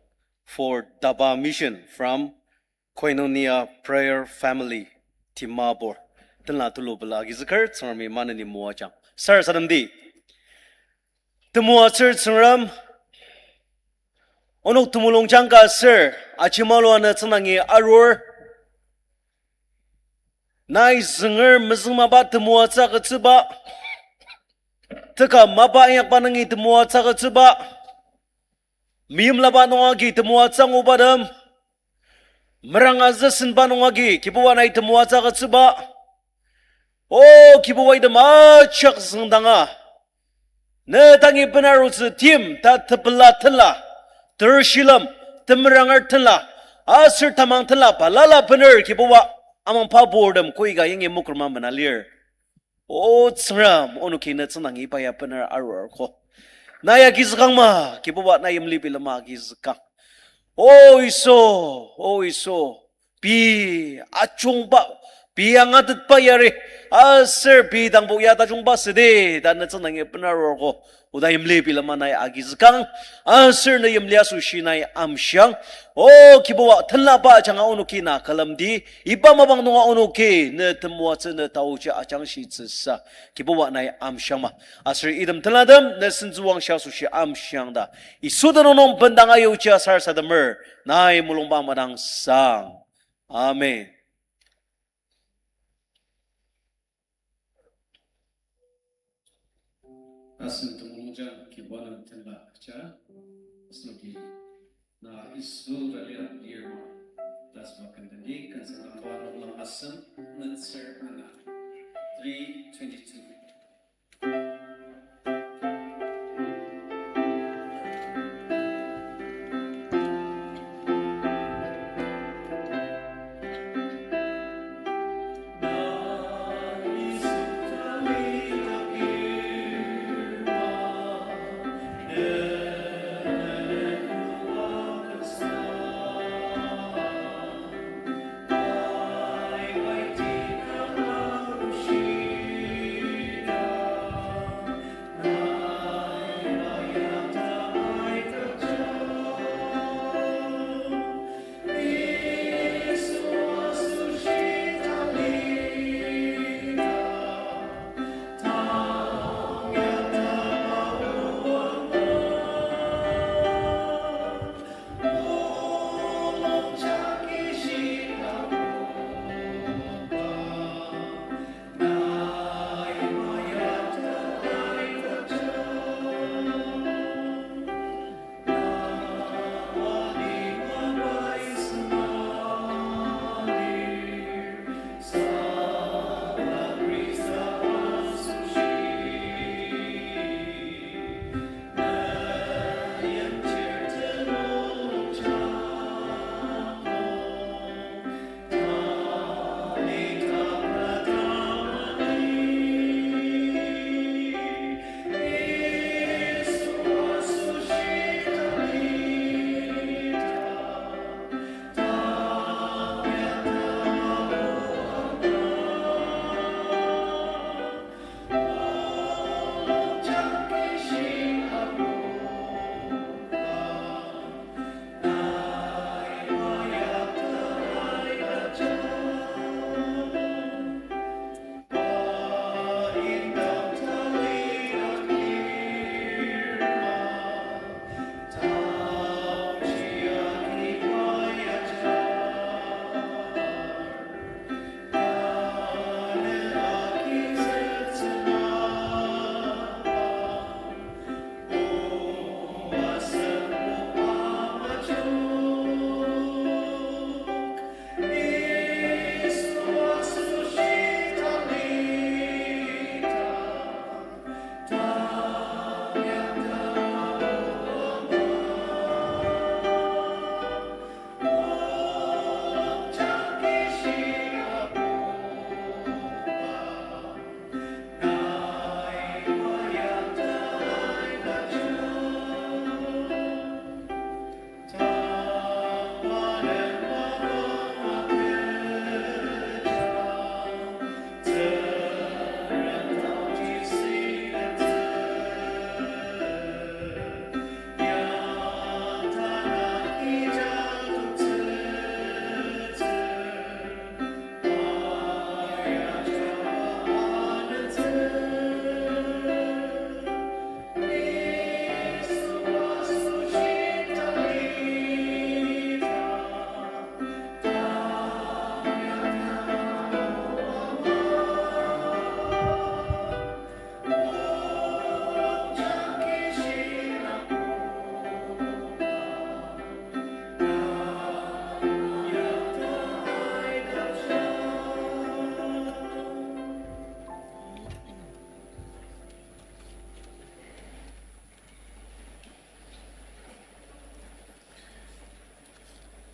for Daba Mission from Koinonia Prayer Family, Dimapur. Tenla tulu pela agizüker, Tsüngremi maneni moajang. Sarasademdi temoatsür Tsüngrem, onok temulungjang ka aser ajemalua ne tsüngdangi arur. Nai zünger mezüngmaba temoatsü agütsüba, teka mapa inyakba nungi temoatsü agütsüba, meimlaba nung agi temoatsü angubatem, meranga züsenba nung agi Kibuba nai temoatsü agütsüba. O Kibuba, item ajak züngdanga ne dangi benarutsü tim ta tepela tenla, ter shilem, temeranger tenla, aser tamang tenla balala bener Kibuba, amangba purtem koika yangi mokrema mena lir. O Tsüngrem, onoki ne tsüngdangi iba ya bener arurko. Nai agizükangma, Kibuba, nai yimli bilema agizükang. O Yisu, O Yisu, pei ajungba, Pei angatetba yari, aser pei dangbo ya tajungba südi, ta ne tsüngdangi bena arurgo. Oda yimli bilema nai agizükang, aser ne yimli asoshi nai amshiang. O Kibuba, tenlaba ajanga onoki na külemdi, iba mapang nunga onoki ne temoatsü ne taoji ajangshitsüsa, Kibuba nai amshiang ma. Aser item tenlatem ne sentsüwangshi asoshi amshiang ta, Yisu tenüng nung bendang ayuji sarasademer, nai mulungba madang sang. Amen. Asen temulungjang Kibuba nem tenla kecha, asenoki na Yisu ka lia lir ma, ta asüba kententi, kensendangba noklang asem, netsür ana, three twenty-two.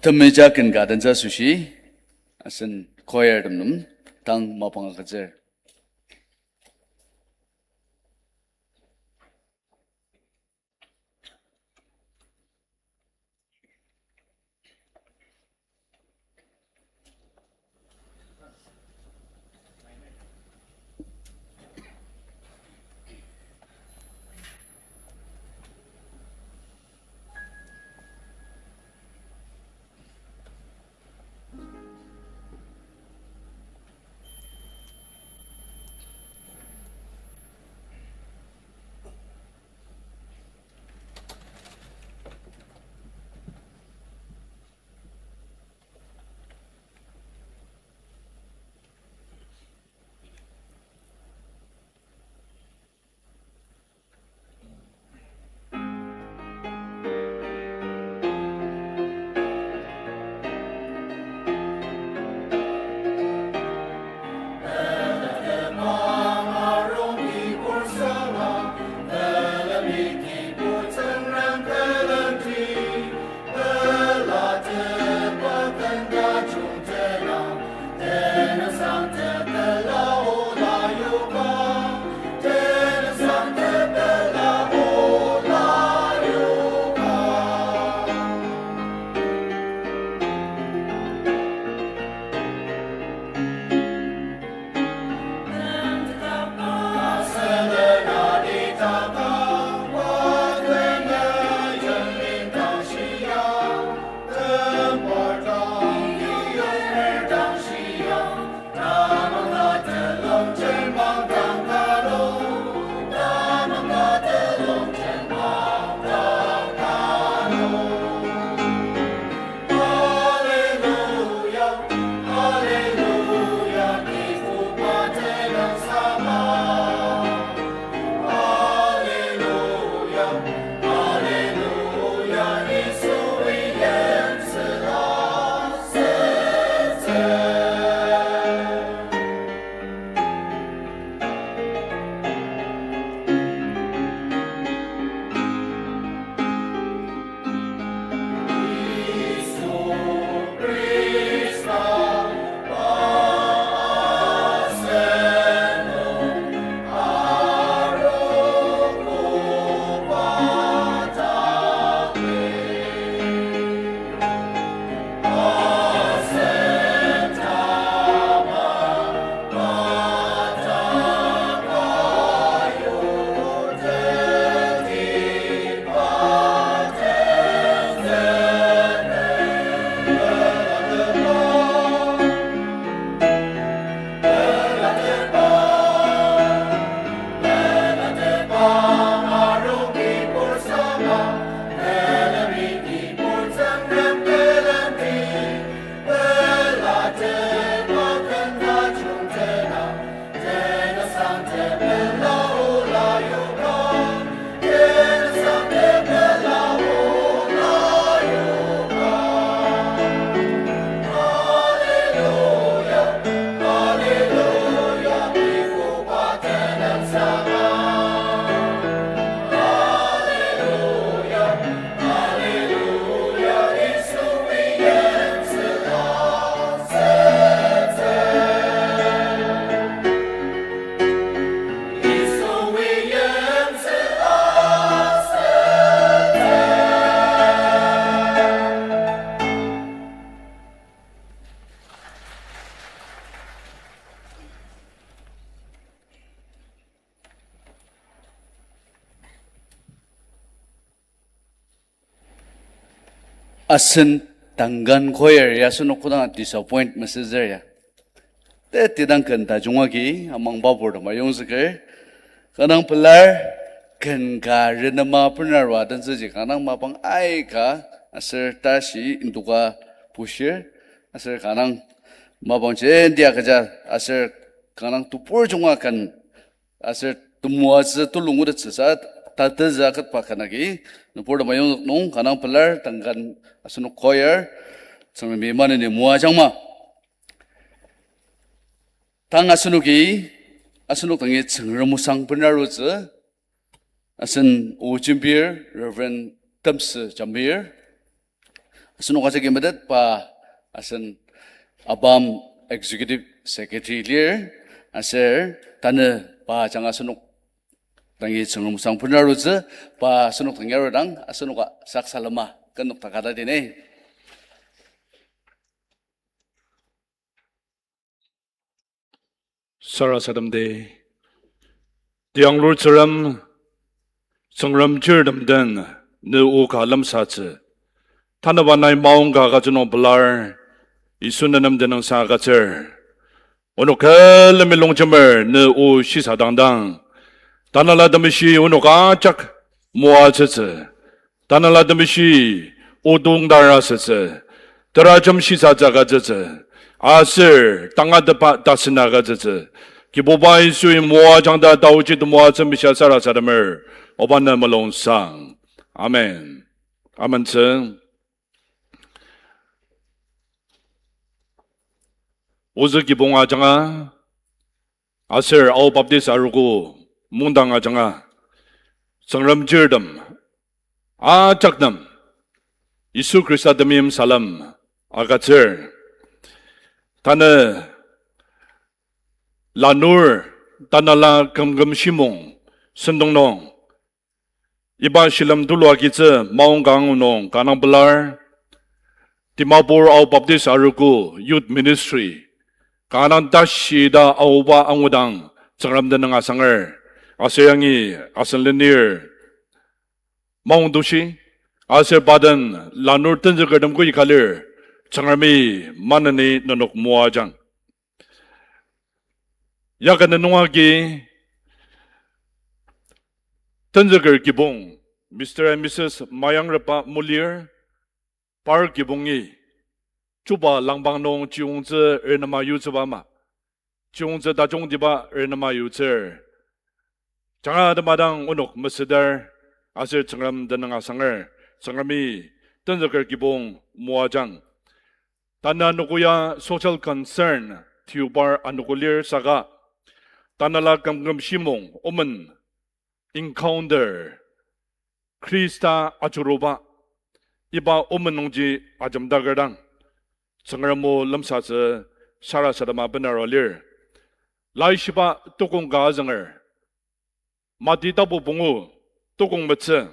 Temeja ken ka tentsü asoshi, asen choir tem nem, tang mapang agütsür. asen tangkan choir ya asenok kodanga disappoint mesütsür ya. Tetidang ken tajung agi amangba purtem ayongzüker. Kanga pelar ken ka renema bener arua tenzüji kanga mapang aika aser tashi induka pushir aser kanga mapang jendia kecha aser kanga tebur junga ken aser temoatsü tulung ngutettsüsa tatezü aketba ken agi nüburtem ayongzük nung kanga pelar tangkan asenok choir Tsüngremi maneni moajangma. Tang asenoki, asenok dangi Tsüngrem osang benarutsü, asen o jembir, Reverend Temsü Jambir. Asenok ajaki metet pa asen ABAM Executive Secretary lir, aser tanü pa ajanga asenok dangi Tsüngrem osang benarutsü, pa asenok dangi arudang, asenoka saksalema, kenok takata dini. Sarasademdi. Tianglur Tsüngrem, Tsüngrem chirtem den, ne o ka lemsatsü. Tanüba nai maongka agütsü nung pelar, Yisu nenem tenüngsang agütsür. Onok külemi longjemer ne o shisadangdang. Tanela Temeshi onok ajak moatsütsü. Tanela Temeshi o tongdar asütsü. Terajem shisatsü agütsütsü. Aser tangatetba tasen agütsütsü. Kibuba Yisui moajang ta taochi temoatsü mishia sarasademer. Oba ne mulungsang. Amen. Amentsü. Ozü kibong ajanga, aser Ao Baptist Arogo mungdang ajanga, Tsüngrem chirtem ajak nem, Yisu Khrista temeim salem agütsür. Tanü lanur tanela kümküm shimong sentong nung, iba shilem tulu agitsü maongka angu nung kanga pelar, Dimapur Ao Baptist Arogo Youth Ministry, kanga tashi ta aoba angudang Tsüngrem tenüng asanger, aser yangi asen lenir maongtoshi, aser pa den lanur tenzükertem koika lir, Tsüngremi maneni nenok moajang. Ya ka nung agi tenzüker kibong, Mister and Missus Mayangrepa Mulir, par kibongi, chuba langpang nung chiyongtsü renema yutsüba ama, chiyongtsü tajungtiba renema yutsür. Janga temadang onok mesüdar, aser Tsüngrem tenüng asanger, Tsüngremi tenzüker kibong moajang. Tanü anogo ya social concern tiubar anogo lir saka, tanela kümküm shimong omen encounter, Khrista ajuruba, iba omen nungji ajemdaker dang, Tsüngrem o lemsatsü sarasadema benarua lir. Laishiba tukong ka azünger, Mati tapu pungu, tukong metsü.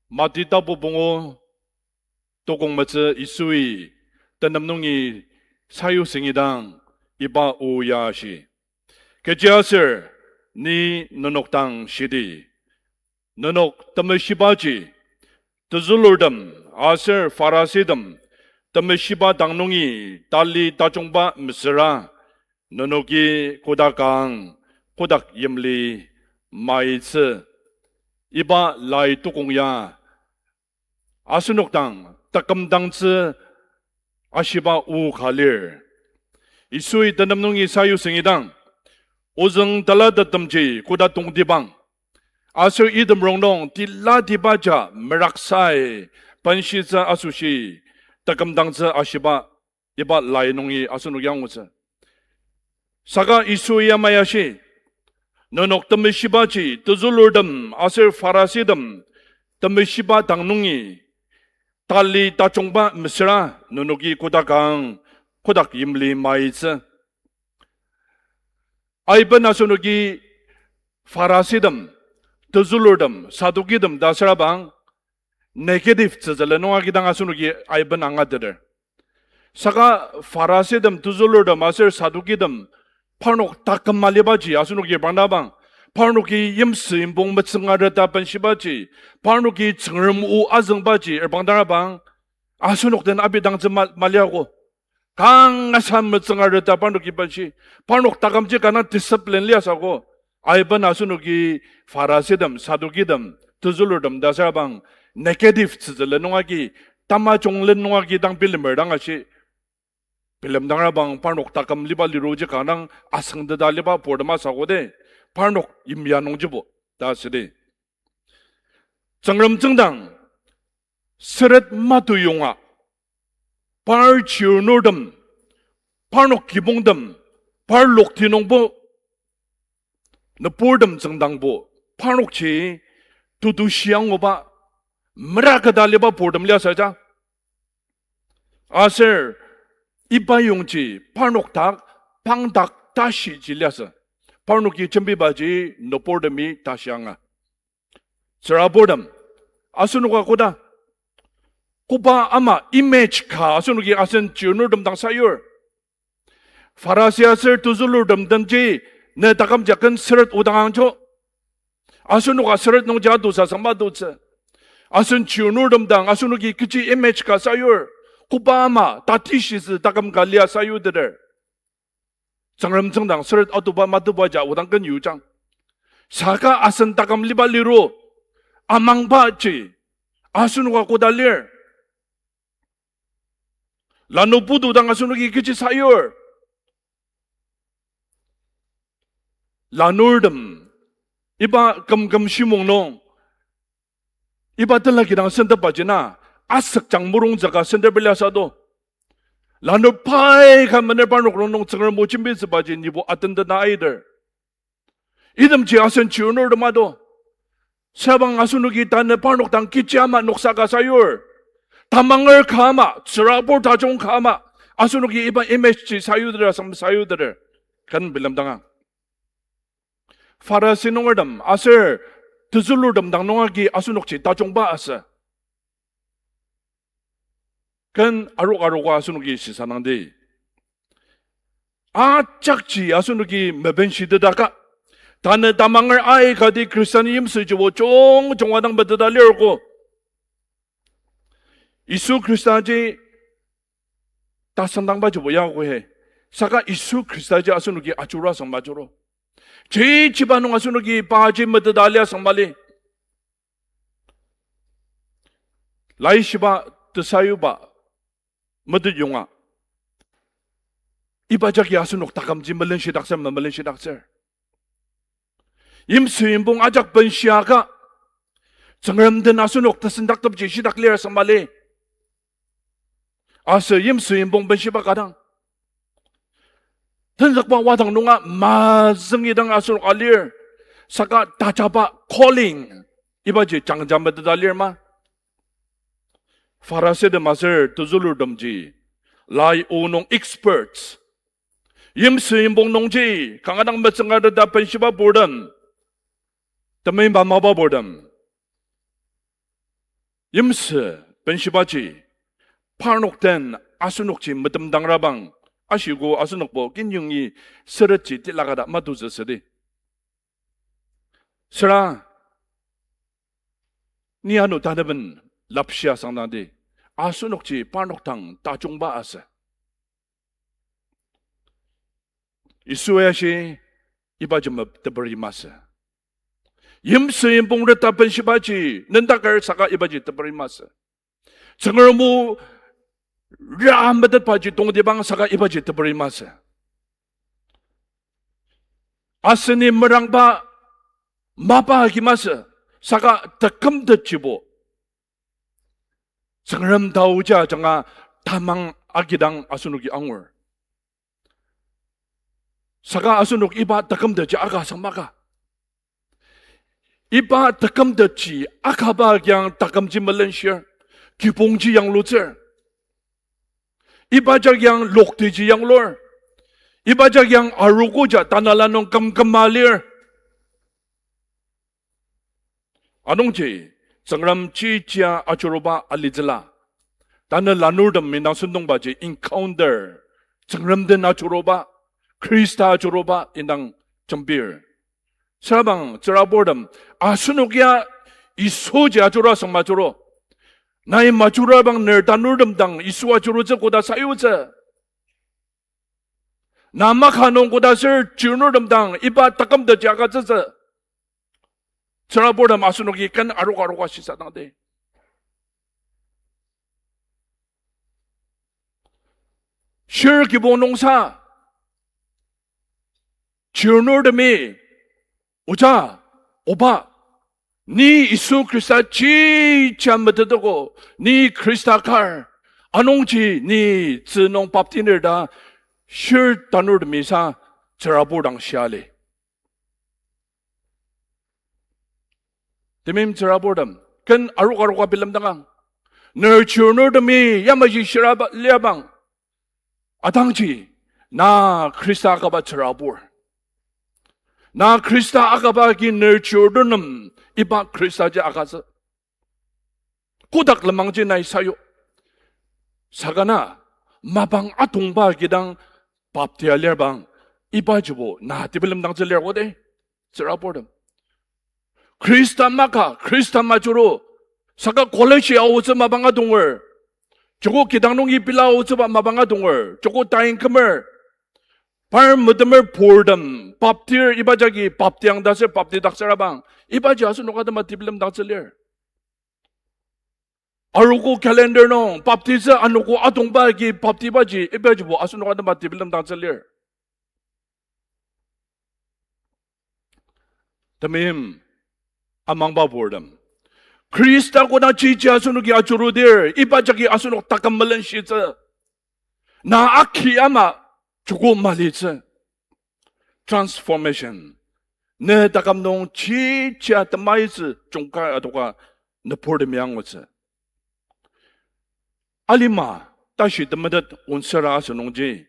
Mati tapu pungu, tukong metsü Yisui tenem nungi sayu singidang iba o ya ashi, Kechiaser ni nenok dang shidi, nenok temeshibaji tezülurtem aser Pharisitem temeshiba dang nungi tali tajungba mesüra, nenoki kodak ang, kodak yimli maitsü. Iba lai tukong ya asenok dang takümdangtsü ashiba o ka lir. Yisui tenem nungi sayu singidang, ozüng telatettemji koda tongtibang, aser item rongnung tilatiba ja meraksai benshitsü asoshi takümdangtsü ashiba iba lai nungi asenok angutsü. Saka Yisui yamai ashi, nenok temeshibaji tezülurtem aser Pharisitem temeshiba dang nungi tali tajungba mesüra, nenoki kodak ang, kodak yimli maitsü. Aiben asenoki Pharisitem, tezülurtem, Sadukitem ta asürabang negative tsütsülen nung agidang asenoki aiben angateter. Saka Pharisitem, tezülurtem aser Sadukitem parnok taküm alibaji asenoki bangdabang, Parnoki yimsü yipong metsüngareta benshibaji, parnoki Tsüngrem o azüngbaji, erbang darabang, asenok den abidangtsü ma-, maliago. Kangasa metsüngareta parnoki benshi, parnok takümji kanga discipline liasügo. Aiben asenoki Phariseetem, Sadduceetem, tezülurtem ta asürabang negative tsütsülen nung agi, tamajunglen nung agi dang bilemer dang ashi. Bilemdangrabang parnok taküm liba liruji kanga dang asüngteta liba purtem asügo de, parnok yimya nungjibo ta südi. Tsüngrem tsüngdang süret matuyonga, par chirnurtem, parnok kibongtem, par lokti nungbo, nüburtem tsüngdangbo, parnokji tutu shianguba, meraketa liba purtem liasü ja. Aser iba yongji parnok dak pangdak tashiji liasü. Parnoki jembibaji nüburtemi tashi anga. Tsüraburtem, asenoka koda, koba ama image ka asenoki asen chirnurtem dang sayur? Pharisee aser tezülurtem denji ne takümji ken süret odang angjo. Asenoka süret nungji adosa sangma adotsü. Asen chirnurtem dang asenoki kechi image ka sayur? Koba ama tatishitsü taküm ka lia sayuteter? Tsüngrem tsüngdang süret adoba matoba ja odang ken yujang. Saka asen taküm liba liru, amangbaji, asenoka koda lir? Lanur putu dang asenoki kechi sayur? Lanurtem, iba kümküm shimong nung, iba tela kidang sentepaji na, asükjang murungtsüka sentepeli asado. Lanur pai ka mener parnok rongnung Tsüngrem o jembitsübaji nibo atendena aiter. Itemji asen chirnurtem ado. Sabang asenoki tanü parnok dang kechi ama noksa ka sayur? Tamanger ka ama, tsürabur tajung ka ama, asenoki iba image ji sayuteter asem sayuteter? Ken bilemdanga. Pharisee nungertem aser tezülurtem dang nung agi asenokji tajungba asü. Ken arok aroka asenoki shisadangdi. Ajakji asenoki mebenshitedaka, tanü tamanger aikati Khristan yimsüjibo jungjunga dang meteta lirko. Yisu Khristaji tasüngdangbajibo ya ko he. Saka Yisu Khristaji asenoki ajurua asüng majuro. Chichiba nung asenoki paji meteta lia asüng mali. Laishiba tesayuba metet yonga, iba jagi asenok takümji melenshidaktsür, memelenshidaktsür. Yimsü yipong ajak benshiaka, Tsüngrem den asenok tesendaktepji shidak lir asüng mali. Aser yimsü yipong benshiba kadang, tenzükba wadang nunga mazüngidang asenok alir, saka tajaba calling, ibaji jangja meteta lir ma? Phariseetem aser tezülurtemji, lai o nung experts, yimsü yipong nungji kanga dang metsüngateta benshiba purtem, temeimba mapa purtem, yimsü benshibaji parnok den asenokji metemdangrabang ashiko asenokbo kinyungi süretji tilakata matutsü südi. Süra, ni ano tanaben lapshia sangdangdi, asenokji parnok dang tajungba asü. Yisui ashi, ibaji mep teperi masü. Yimsü yipong reta benshibaji nendaker saka ibaji teperi masü. Tsüngrem o ra metetbaji tongtibang saka ibaji teperi masü. Aseni merangba mapa agi masü, saka tekümtetjibo Tsüngrem taoji ajanga tamang agidang asenoki angur. Saka asenok iba tekümtetji aka asüng maka? Iba tekümtetji akaba kiang takümji melenshir, kibongji yanglutsür. Iba jagi ang loktiji yanglur. Iba jagi ang arogoja tanela nung kümküma lir. Anungji, Tsüngrem chijia ajuruba alitsüla, tanü lanurtem indang sentongbaji encounter, Tsüngrem den ajuruba, Khrista ajuruba indang jembir. Sürabang tsüraburtem, asenok ya Yisuji ajurua asüng majuru. Nai majurua bang ner tanurtem dang Yisu ajurutsü koda sayutsü. Na maka nung koda sür chirnurtem dang iba taküm taji agütsütsü. Tsüraburtem, asenoki ken aroka aroka shisadangdi. Shir kibong nungsa, chirnurtemi, oja, oba, ni Yisu Khrista chija metetdako, ni Khrista kar, anungji ni tzü nung baptiner ta, shir tanurtemi sa tsürabur dang shia li. Temeim tsüraburtem, ken aroka aroka bilemdangang. Ner chirnurtemi yamaji shiraba liabang, atangji na Khrista akaba tsürabur. Na Khrista akaba agi ner chirnurtem iba Khristaji agütsü. Kotak lenmangji nai sayu. Saka na mapang atongba kidang baptia lirbang, ibajibo na tebilemdangtsü lir koda, tsüraburtem. Khrista maka, Khrista majuru, saka college aotsü mapang adonger. Joko kidang nungi pela aotsüba mapang adonger. Joko tain kümer. Par metemer purtem, baptir iba jagi baptiang ta sür baptidaktsürabang, ibaji asenok atema tebilemdangtsü lir. Arogo calendar nung baptitsü anogo atongba agi baptibaji ibajibo asenok atema tebilemdangtsü lir. Temeim amangba purtem, Khrista koda chiji asenoki ajurudir, iba jagi asenok taküm melenshitsü. Na aki ama joko malitsü. Transformation. Ne taküm nung chija temaitsü jungkai adoka nüburtemi angutsü. Alima tashi temetet onsüra asünungji,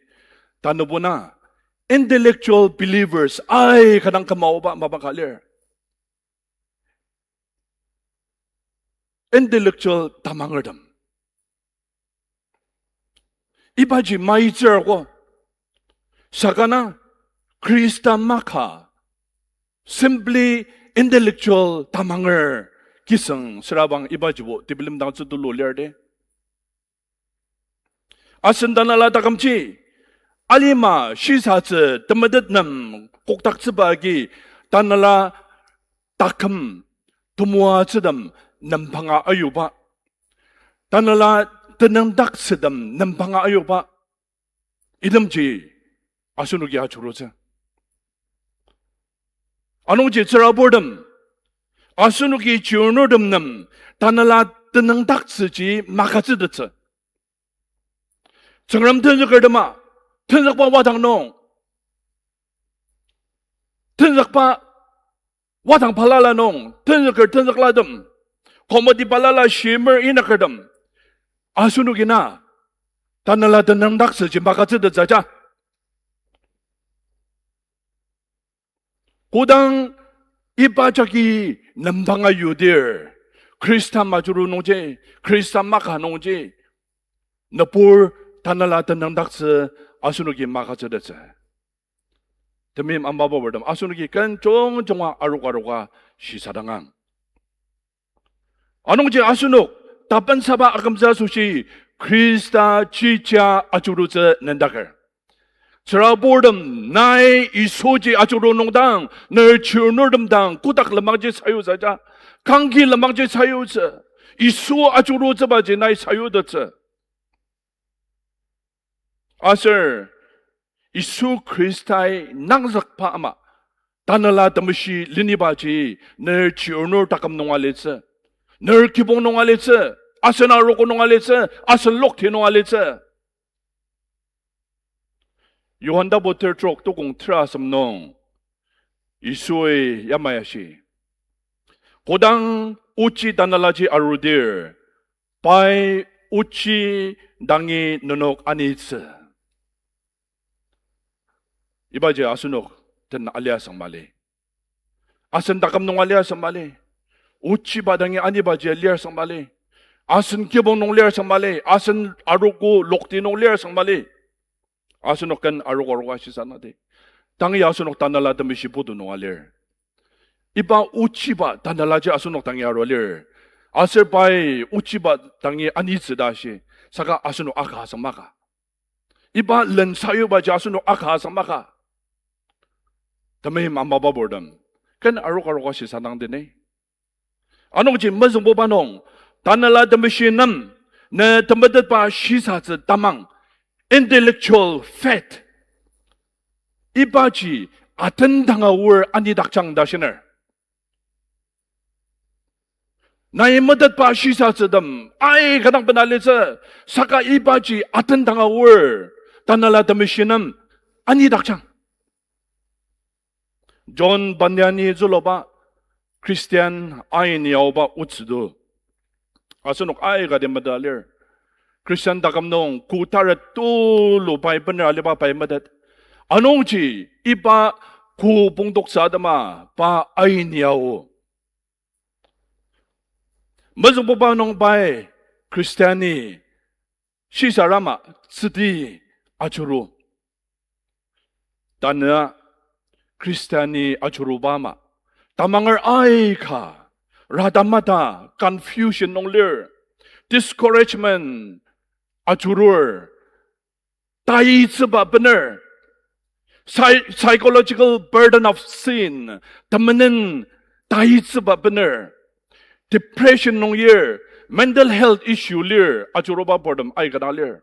tanübo na intellectual believers aika dang kümaoba mapa ka lir. Intellectual tamangertem. Ibaji maitsürko. Saka na Khrista maka simply intellectual tamanger kisüng sürabang ibajibo tebilemdangtsü tulu lir de. Asen tanela takümji, alima shisatsü temetet nem kokdaktsüba agi tanela taküm temoatsütem nembanga ayuba, tanela tenüngdaktsütem nembanga ayuba, itemji asenoki ajurutsü. Anungji tsüraburtem, asenoki chirnurtem nem tanela tenüngdaktsüji magütsütettsü. Tsüngrem tenzükertema, tenzükba wadang nung, tenzükba wadang balala nung tenzüker tenzüklatem, committee balala shimer inyakertem, asenoki na tanela tenüngdaktsüji magütsütettsü ja. Kodang iba jagi nembanga yudir, Khrista majuru nungji, Khrista maka nungji, nübur tanela tenüngdaktsü asenoki magütsütettsü. Temeim amaba purtem, asenoki ken jungjunga aroka aroka shisadangang. Anungji asenok tapensaba akümtsü asoshi Khrista chija ajurutsü nendaker. Tsüraburtem, nai Yisuji ajuru nungdang, ner chirnurtem dang kotak lenmangji sayutsü ja, kangki lenmangji sayutsü, Yisu ajurutsübaji nai sayutettsü. Aser Yisu Khristai nangzükba ama, Tanela Temeshi lenibaji ner chirnur taküm nunga litsü, ner kibong nunga litsü, asen arogo nunga litsü, asen lokti nunga litsü. Johan tapu ter trok tukong tera asem nung Yisui yamai ashi, kodang ochi tanelaji arudir, pai ochi dangi nenok anitsü. Ibaji asenok den aliasang mali. Asen taküm nung aliasang mali. Ochiba dangi anibaji aliasang mali. Asen kibong nung liasang mali. Asen arogo lokti nung liasang mali. Asenok ken arogo arogo ashisanati. Tangi asenok Tanela Temeshi putu nunga lir. Iba ochiba tanelaji asenok dangi arua lir. Aser pai ochiba dangi anitsü ta shi. Saka asenok aka asüng maka. Iba len sayubaji asenok aka asüng maka. Temeim amaba purtem, ken aroka aroka shisadang dini. Anungji mezüngbuba nung, Tanela Temeshi nem, ne temetetba shisatsü tamang, intellectual faith, ibaji atendanga aor anidakjang ta shiner. Nai metetba shisatsütem aika dang bena litsü, saka ibaji atendanga aor Tanela Temeshi nem anidakjang. John Bunyan-i züluba Christian aini aoba otsü to. Asenok aikati meta lir. Christian taküm nung ko taret tulu pai bener aliba pai metet. Anungji iba ko pongtoksa atema pa aini ao. Mezüngbuba nung pai Christian-i shisarama tsüti ajuru. Tanü Christian-i ajuruba ama, tamanger aika, ratamata, confusion nung lir, discouragement ajurur, taitsüba bener, psy-, psychological burden of sin, temenen taitsüba bener, depression nung lir, mental health issue lir, ajuruba purtem aika dang lir.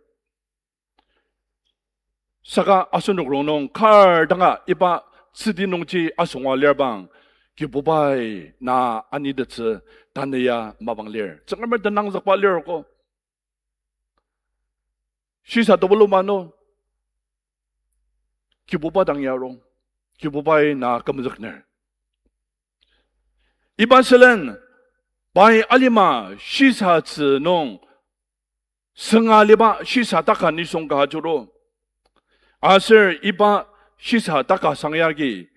Saka asenok rongnung kar danga iba tsüti nungji asünga lir bang, Kibubai na anitettsü tanü ya mapang lir. Tsüngremer tenangzükba lir ko. Shisa tebulu mano. Kibuba dang yarong. Kibubai na kümzükner. Iba sülen, pai alima shisatsü nung sünga aliba shisa taka nisung ka ajuru. Aser iba shisa taka sangyagi,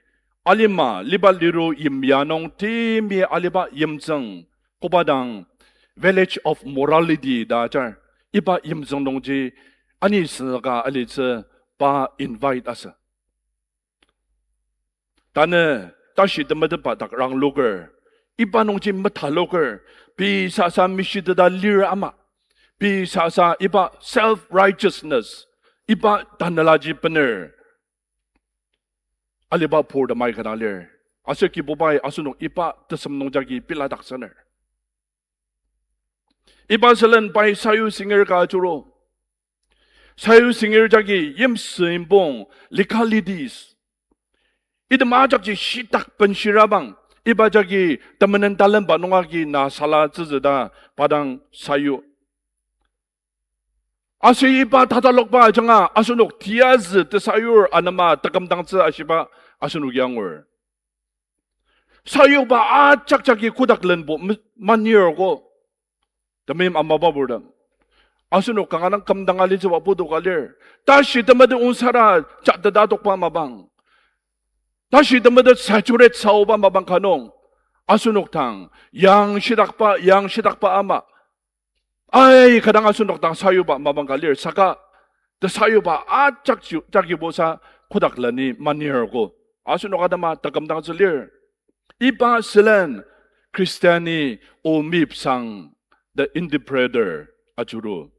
alima liba liru yimya nung timi aliba yimtsüng, koba dang Village of Morality ta ajar, iba yimtsüng nungji anisüngzüka alitsü pa invite asü. Tanü tashi temetetba dak rangloker, iba nungji metaloker, pei sasa mishiteta lir ama, pei sasa iba self-righteousness, iba tanelaji bener aliba purtem aika dang lir. Aser Kibubai asenok iba tesem nungjagi peladaktsüner. Iba sülen pai sayu singer ka ajuru. Sayu singer jagi yimsü yimyong, legalities, item ajakji shitak benshirabang, iba jagi temenen talenba nung agi na sala tsütsü ta pa dang sayu. Aser iba tatalokba ajanga asenok tiyazü tesayur anema takümdangtsü ashiba asenok angur. Sayuba ajak jagi kotak lenbo me-, manir ko. Temeim amaba purtem, asenok kanga dang kümdang alitsüba putu ka lir. Tashi temeten onsara jateta tokba mapang, tashi temeten saturate saoba mapang ka nung, asenok dang yang shitakba, yang shitakba ama, aika dang asenok dang sayuba mapang ka lir, saka tesayuba ajak ji-, jagibo sa kotak leni manir ko. Asenok atema takümdangtsü lir. Iba sülen Christian-i O. Mipsang, the interpreter, ajuru.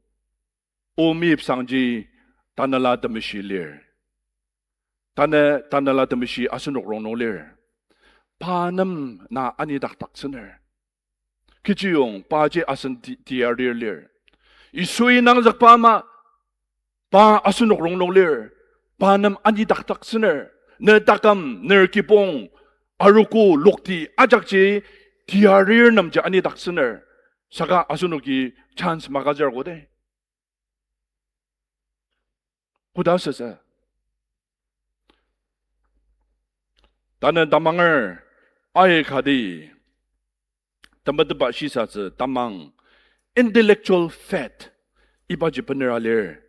O. Mipsangji Tanela Temeshi lir. Tanü Tanela Temeshi asenok rongnung lir. Pa nem na anidakdaktsüner. Kechiyong paji asen ti-, tiarir lir. Yisui nangzükba ama, pa asenok rongnung lir. Pa nem anidakdaktsüner. Ne taküm, ner kibong, arogo lokti ajakji tiarir nemji anidaktsüner. Saka asenoki chance magütsür koda. Koda sütsü? Tanü tamanger aikati temetetba shisatsü tamang, intellectual faith, ibaji benera lir.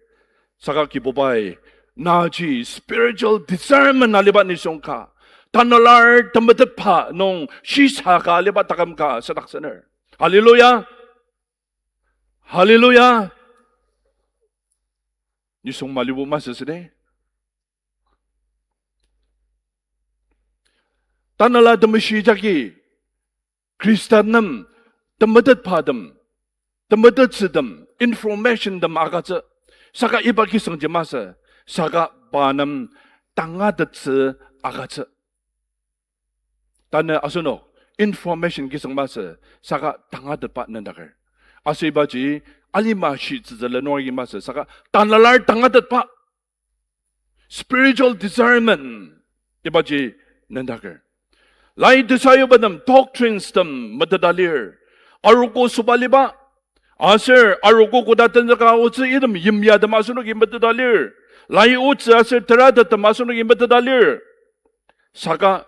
Saka Kibubai naji spiritual discernment aliba nisung ka, tanelar temetetba nung shisa ka aliba taküm ka sadaktsüner. Hallelujah. Hallelujah. Nisung malibo masü süde. Tanela Temeshi jagi Khrista nem temetetbatem, temetettsütem, informationtem agütsü. Saka iba kisüngji masü, saka pa nem tangatettsü agütsü. Tanü asenok information kisüng masü, saka tangatetba nendaker. Aser ibaji alima shitsütsüla nungi masü, saka tanelar tangatetba. Spiritual discernment, ibaji nendaker. Lai tesayubatem doctrines tem meteta lir. Arogo sobaliba, aser arogo koda tenzüka aotsü item yimyatem asenoki meteta lir. Lai otsü aser teratettem asenoki meteta lir. Saka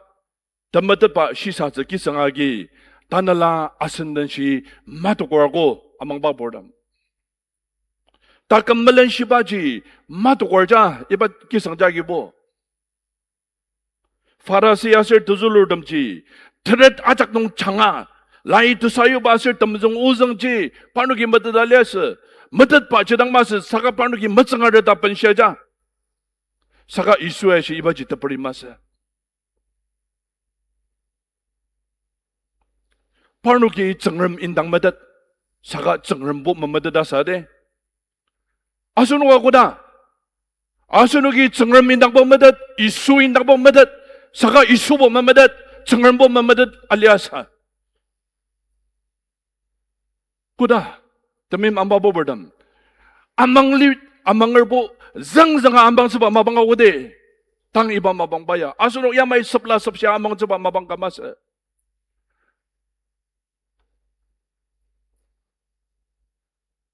temetetba shisatsü kisüng agi, tanela asen denshi matokorgo amangba purtem. Taküm melenshibaji matokorja iba kisüng jagibo. Pharisi aser tezülurtemji, teret ajak nung janga, lai tesayuba aser temzüng ozüngji, parnoki meteta liasü, metetba jidang masü, saka parnoki metsüngareta benshiaja. Saka Yisui ashi ibaji teperi masü. Parnoki Tsüngrem indang metet, saka Tsüngrembo memeteta sa de. Asenoka koda, asenoki Tsüngrem indangbo metet, Yisu indangbo metet, saka Yisubo memetet, Tsüngrembo memetet aliasa. Koda, temeim amangba purtem, amangli, amangerbo züngzünga amangtsüba mapang aode. Tang iba mapangba ya asenok yamai sepla sepshia amangtsüba mapang ka masü.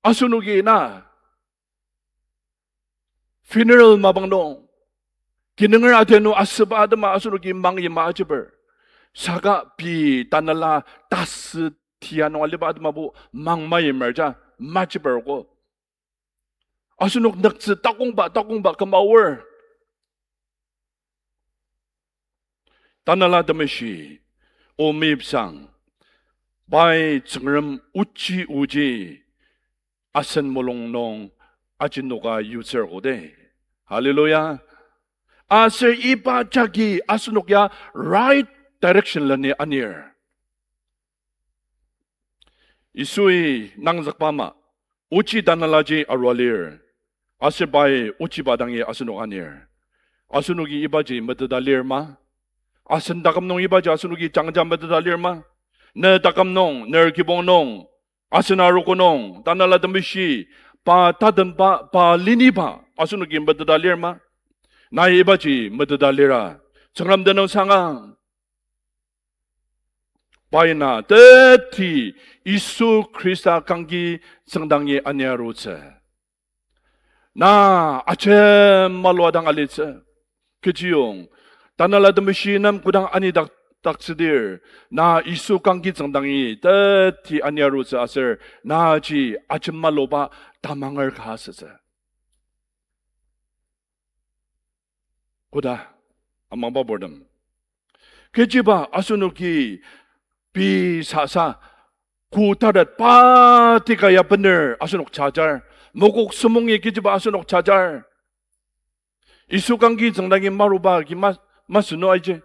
Asenoki na funeral mapang nung, kinunger atenu asüba atema asenoki mangyima ajeper. Saka pei tanela tasü tia nung aliba atemabo mang mayimer ja majeperko. Asenok nüktsü takongba, takongba küma aor. Tanela Temeshi, o meyipsang, pai Tsüngrem ochi oji asen mulung nung ajinoka yutsür kode. Hallelujah. Aser iba jagi asenok ya right direction leni anir. Yisui nangzükba ama, ochi tanelaji arua lir. Aser pai ochiba dangi asenok anir. Asenoki ibaji meteta lir ma? Asen taküm nung ibaji asenoki jangja meteta lir ma? Ne taküm nung, ner kibong nung, asen arogo nung, Tanela Temeshi, pa tatenba, pa leniba asenoki meteta lir ma? Nai ibaji meteta lira, Tsüngrem tenüng sanga. Pai na teti Yisu Khrista kangki tsüngdangi aniarutsü. Na ajemalua dang alitsü. Kechiyong, Tanela Temeshi nem kodang anidak, daktsüdir, na Yisu kangki tsüngdangi teti aniarutsü aser naji ajemaluba tamanger ka asütsü. Koda, amangba purtem, kechiba asenoki pei sasa, ko taret pa teka ya bener asenok jajar, mokok sümungi kechiba asenok jajar. Yisu kangki tsüngdangi maruba agi ma, masü no aji.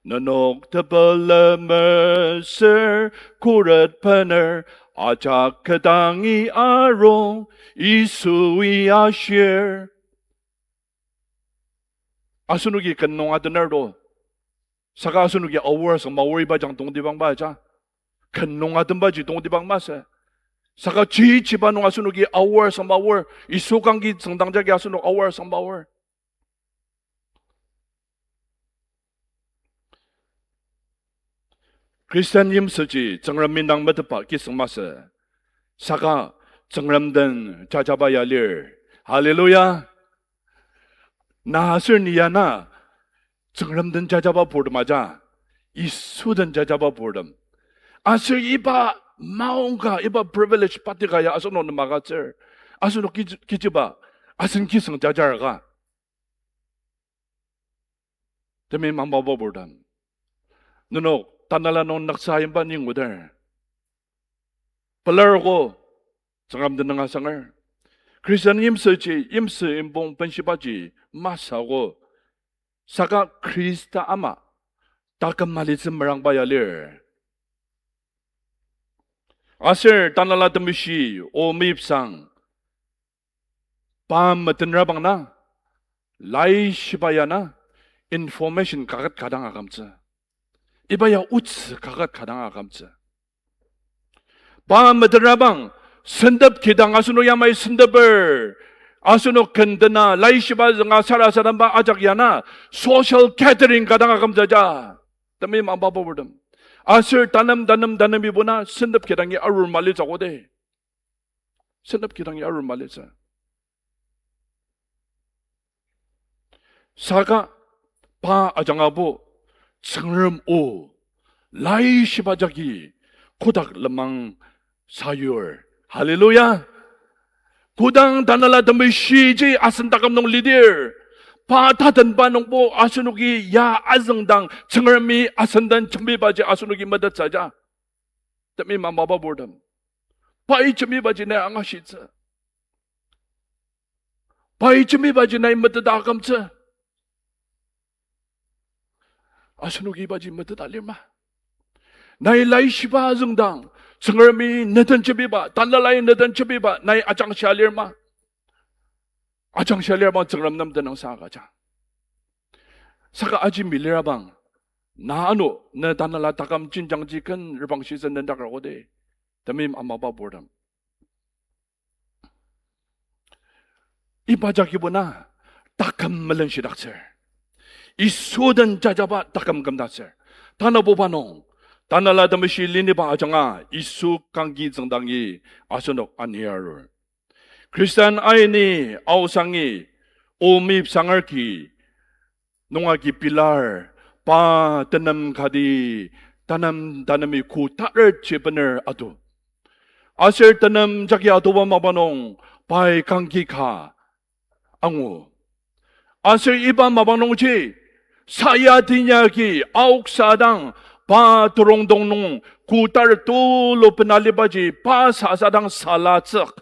Nenok tepelemer ser khuret bener, ajak kü dangi arung Yisui ashir. Asenoki ken nung atener to. Saka asenoki aor asüngmaor iba jang tongtibangba aja. Ken nung atenbaji tongtibang masü. Saka chichiba nung asenoki aor asüngmaor, Yisu kangki tsüngdang jagi asenok aor asüngmaor. Christian yimsüji Tsüngrem indang metetba kisüng masü. Saka Tsüngrem den jajaba ya lir. Hallelujah. Na aser ni ya na Tsüngrem den jajaba purtem aja. Yisu den jajaba purtem. Aser iba maongka, iba privilege pateka ya asenok nem agütsür. Asenok kechi-, kechiba asen kisüng jajar ka. Temeim amangba purtem, nenok tanela nung nüksa yimba ni nguder. Pelarko, Tsüngrem tenüng asanger. Christian yimsüji, yimsü imbong benshibaji masü ko. Saka Khrista ama taküm alitsü merangba ya lir. Aser Tanela Temeshi o meyipsang, pa metenrabang na, laishiba ya na, information kaket ka dang akümtsü. Iba ya otsü kaket ka dang akümtsü. Pa metenrabang, sentep kidang asenok yamai senteper, asenok ken dena, laishiba zünga sarasademba ajak ya na, social gathering ka dang akümtsü ja. Temeim amaba purtem. Aser tanem, tanem, tanemibo na sentep kidangi arur malitsü koda. Sentep kidangi arur malitsü. Saka pa ajangabo Tsüngrem o laishiba jagi kotak lenmang sayur. Hallelujah. Kodang Tanela Temeshiji asen taküm nung lidir, pa tatenba nungbo asenoki ya azüngdang Tsüngremi asen den jembibaji asenoki metettsü ja. Temeim amaba purtem. Pai jembibaji nai angashitsü. Pai jembibaji nai meteta akümtsü. Asenoki ibaji meteta lir ma? Nai laishiba azüngdang, Tsüngremi ne den jembiba, Tanelai ne den jembiba, nai ajangshia lir ma? Ajangshia lir ma Tsüngrem nem tenüngsang agüja? Saka aji milirabang, na ano, ne Tanela taküm jenjangji ken reprangshitsü nendakar koda, temeim amaba purtem. Iba jagibo na taküm melenshidaktsür. Yisu den jajaba taküm kümdaktsür. Tanabuba nung, Tanela Temeshi leniba ajanga Yisu kangki tsüngdangi asenok ani arur. Khristan aini aosangi o meyipsangerki nunga ki pilar, pa tenem kati, tanem tanemi ku taretji bener atu. Aser tenem jagi atuba mapa nung pai kangki ka angu. Aser iba mapa nungji, saya tenya agi aoksa dang pa turongdong nung ku taret tulu bena alibaji pa sasa dang salatsük.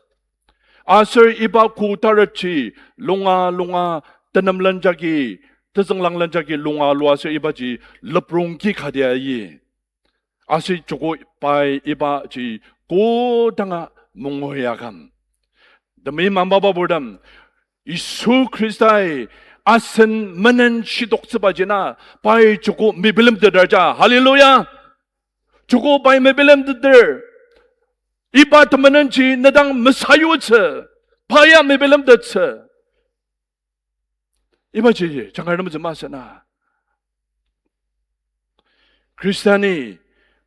Aser iba ku taretji lunga lunga tenemlen jagi, tezünglanglen jagi lunga lua aser ibaji leprongki kati ayi. Aser joko pai ibaji kodanga mungoyaküm. Temeim amaba purtem, Yisu Khristai asen menen shitoktsübaji na pai joko mebilemteter ja. Hallelujah! Joko pai mebilemteter. Iba temenenji ne dang mesayutsü, pa ya mebilemtettsü. Ibaji jangar nemtsü masü na. Khristani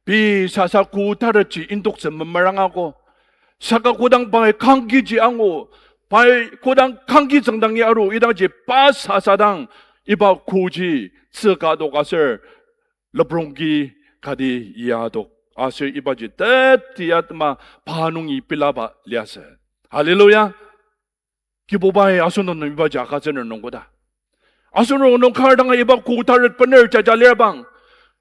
pei sasa ku taretji indoktsü memerangago. Saka kodang pai kangkiji angu, pai kodang kangki tsüngdangi aru idangji pa sasa dang iba kuji tsüka adok aser leprongki kati ya adok aser ibaji teti atema pa nungi pilaba liasü. Hallelujah. Kibubai asenok nem ibaji agütsüner nungkoda. Asenok nung kar danga iba ku taret bener jaja lir bang,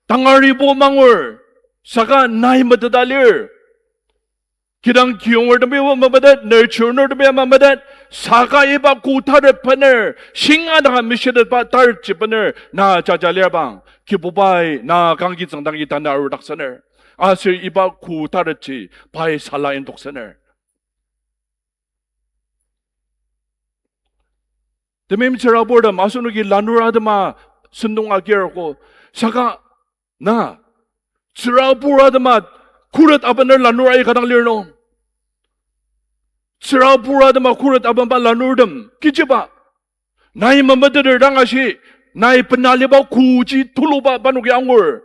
tangaribo mangur, saka nai meteta lir. Kidang kiyongertemi mametet, nerchirnurtemi mametet, saka iba ku taret bener, shinga danga mishitetba taretji bener na jaja lir bang, Kibubai na kangki tsüngdangi tanü arudaktsüner. Aser iba ku taretji pai sala indoktsüner. Temeim tsüraburtem, asenoki lanur atema sentong agirko. Saka na, tsürabur atema khuret abener lanur aika dang lir nung, tsürabur atema khuret abema lanurtem kechiba? Nai memeteter dang ashi, nai bena aliba kuji tuluba parnoki angur.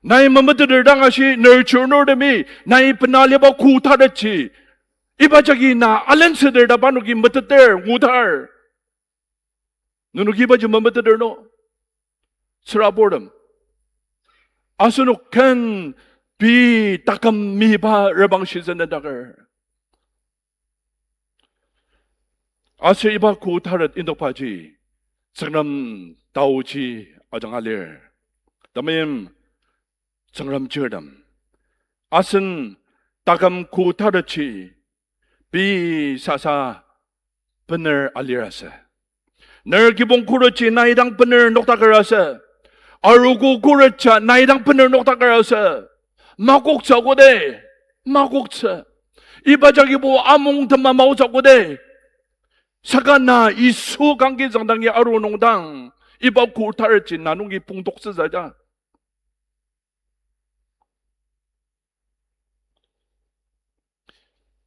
Nai memeteter dang ashi, nerchirnurtemi nai bena aliba ku taretji, iba jagi na alentsüter ta parnoki meteter ngudar. Nenoki ibaji memeteter no? Tsüraburtem, asenok ken pei taküm miba reprangshitsü nüngdaker. Aser iba ku taret indokbaji Tsüngrem taoji ajanga lir. Temeim Tsüngrem chirtem, asen taküm ku taretji pei sasa bener alir asü. Ner kibong khuretji nai dang bener noktaker asü. Arogo khuretja nai dang bener noktaker asü. Makoktsü koda. Makoktsü. Iba jagibo amongtema maotsü koda. Saka na Yisu kangki züngdangi aru nung dang, iba kü taretji na nungi pongtoktsütsü ja.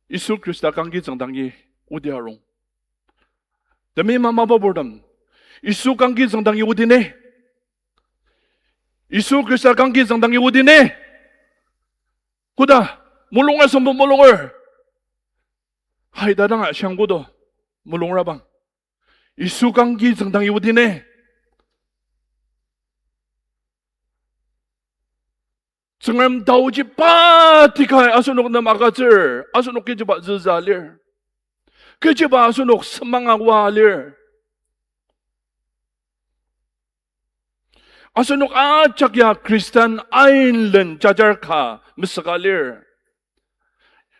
Yisu Khrista kangki züngdangi odi arung. Temeim ama maburtem, Yisu kangki züngdangi odi ne? Yisu Khrista kangki züngdangi odi ne? Koda, mulung asüngbo mulunger. Haida danga shiang kodo, mulungrabang. Yisu kangki züngdangi odi ne? Tsüngrem taoji pa tikai asenok nem agütsür, asenok kechiba züza lir. Kechiba asenok semanga oa lir. Asenok ajak ya Christian ainlen jajar ka mesüka lir.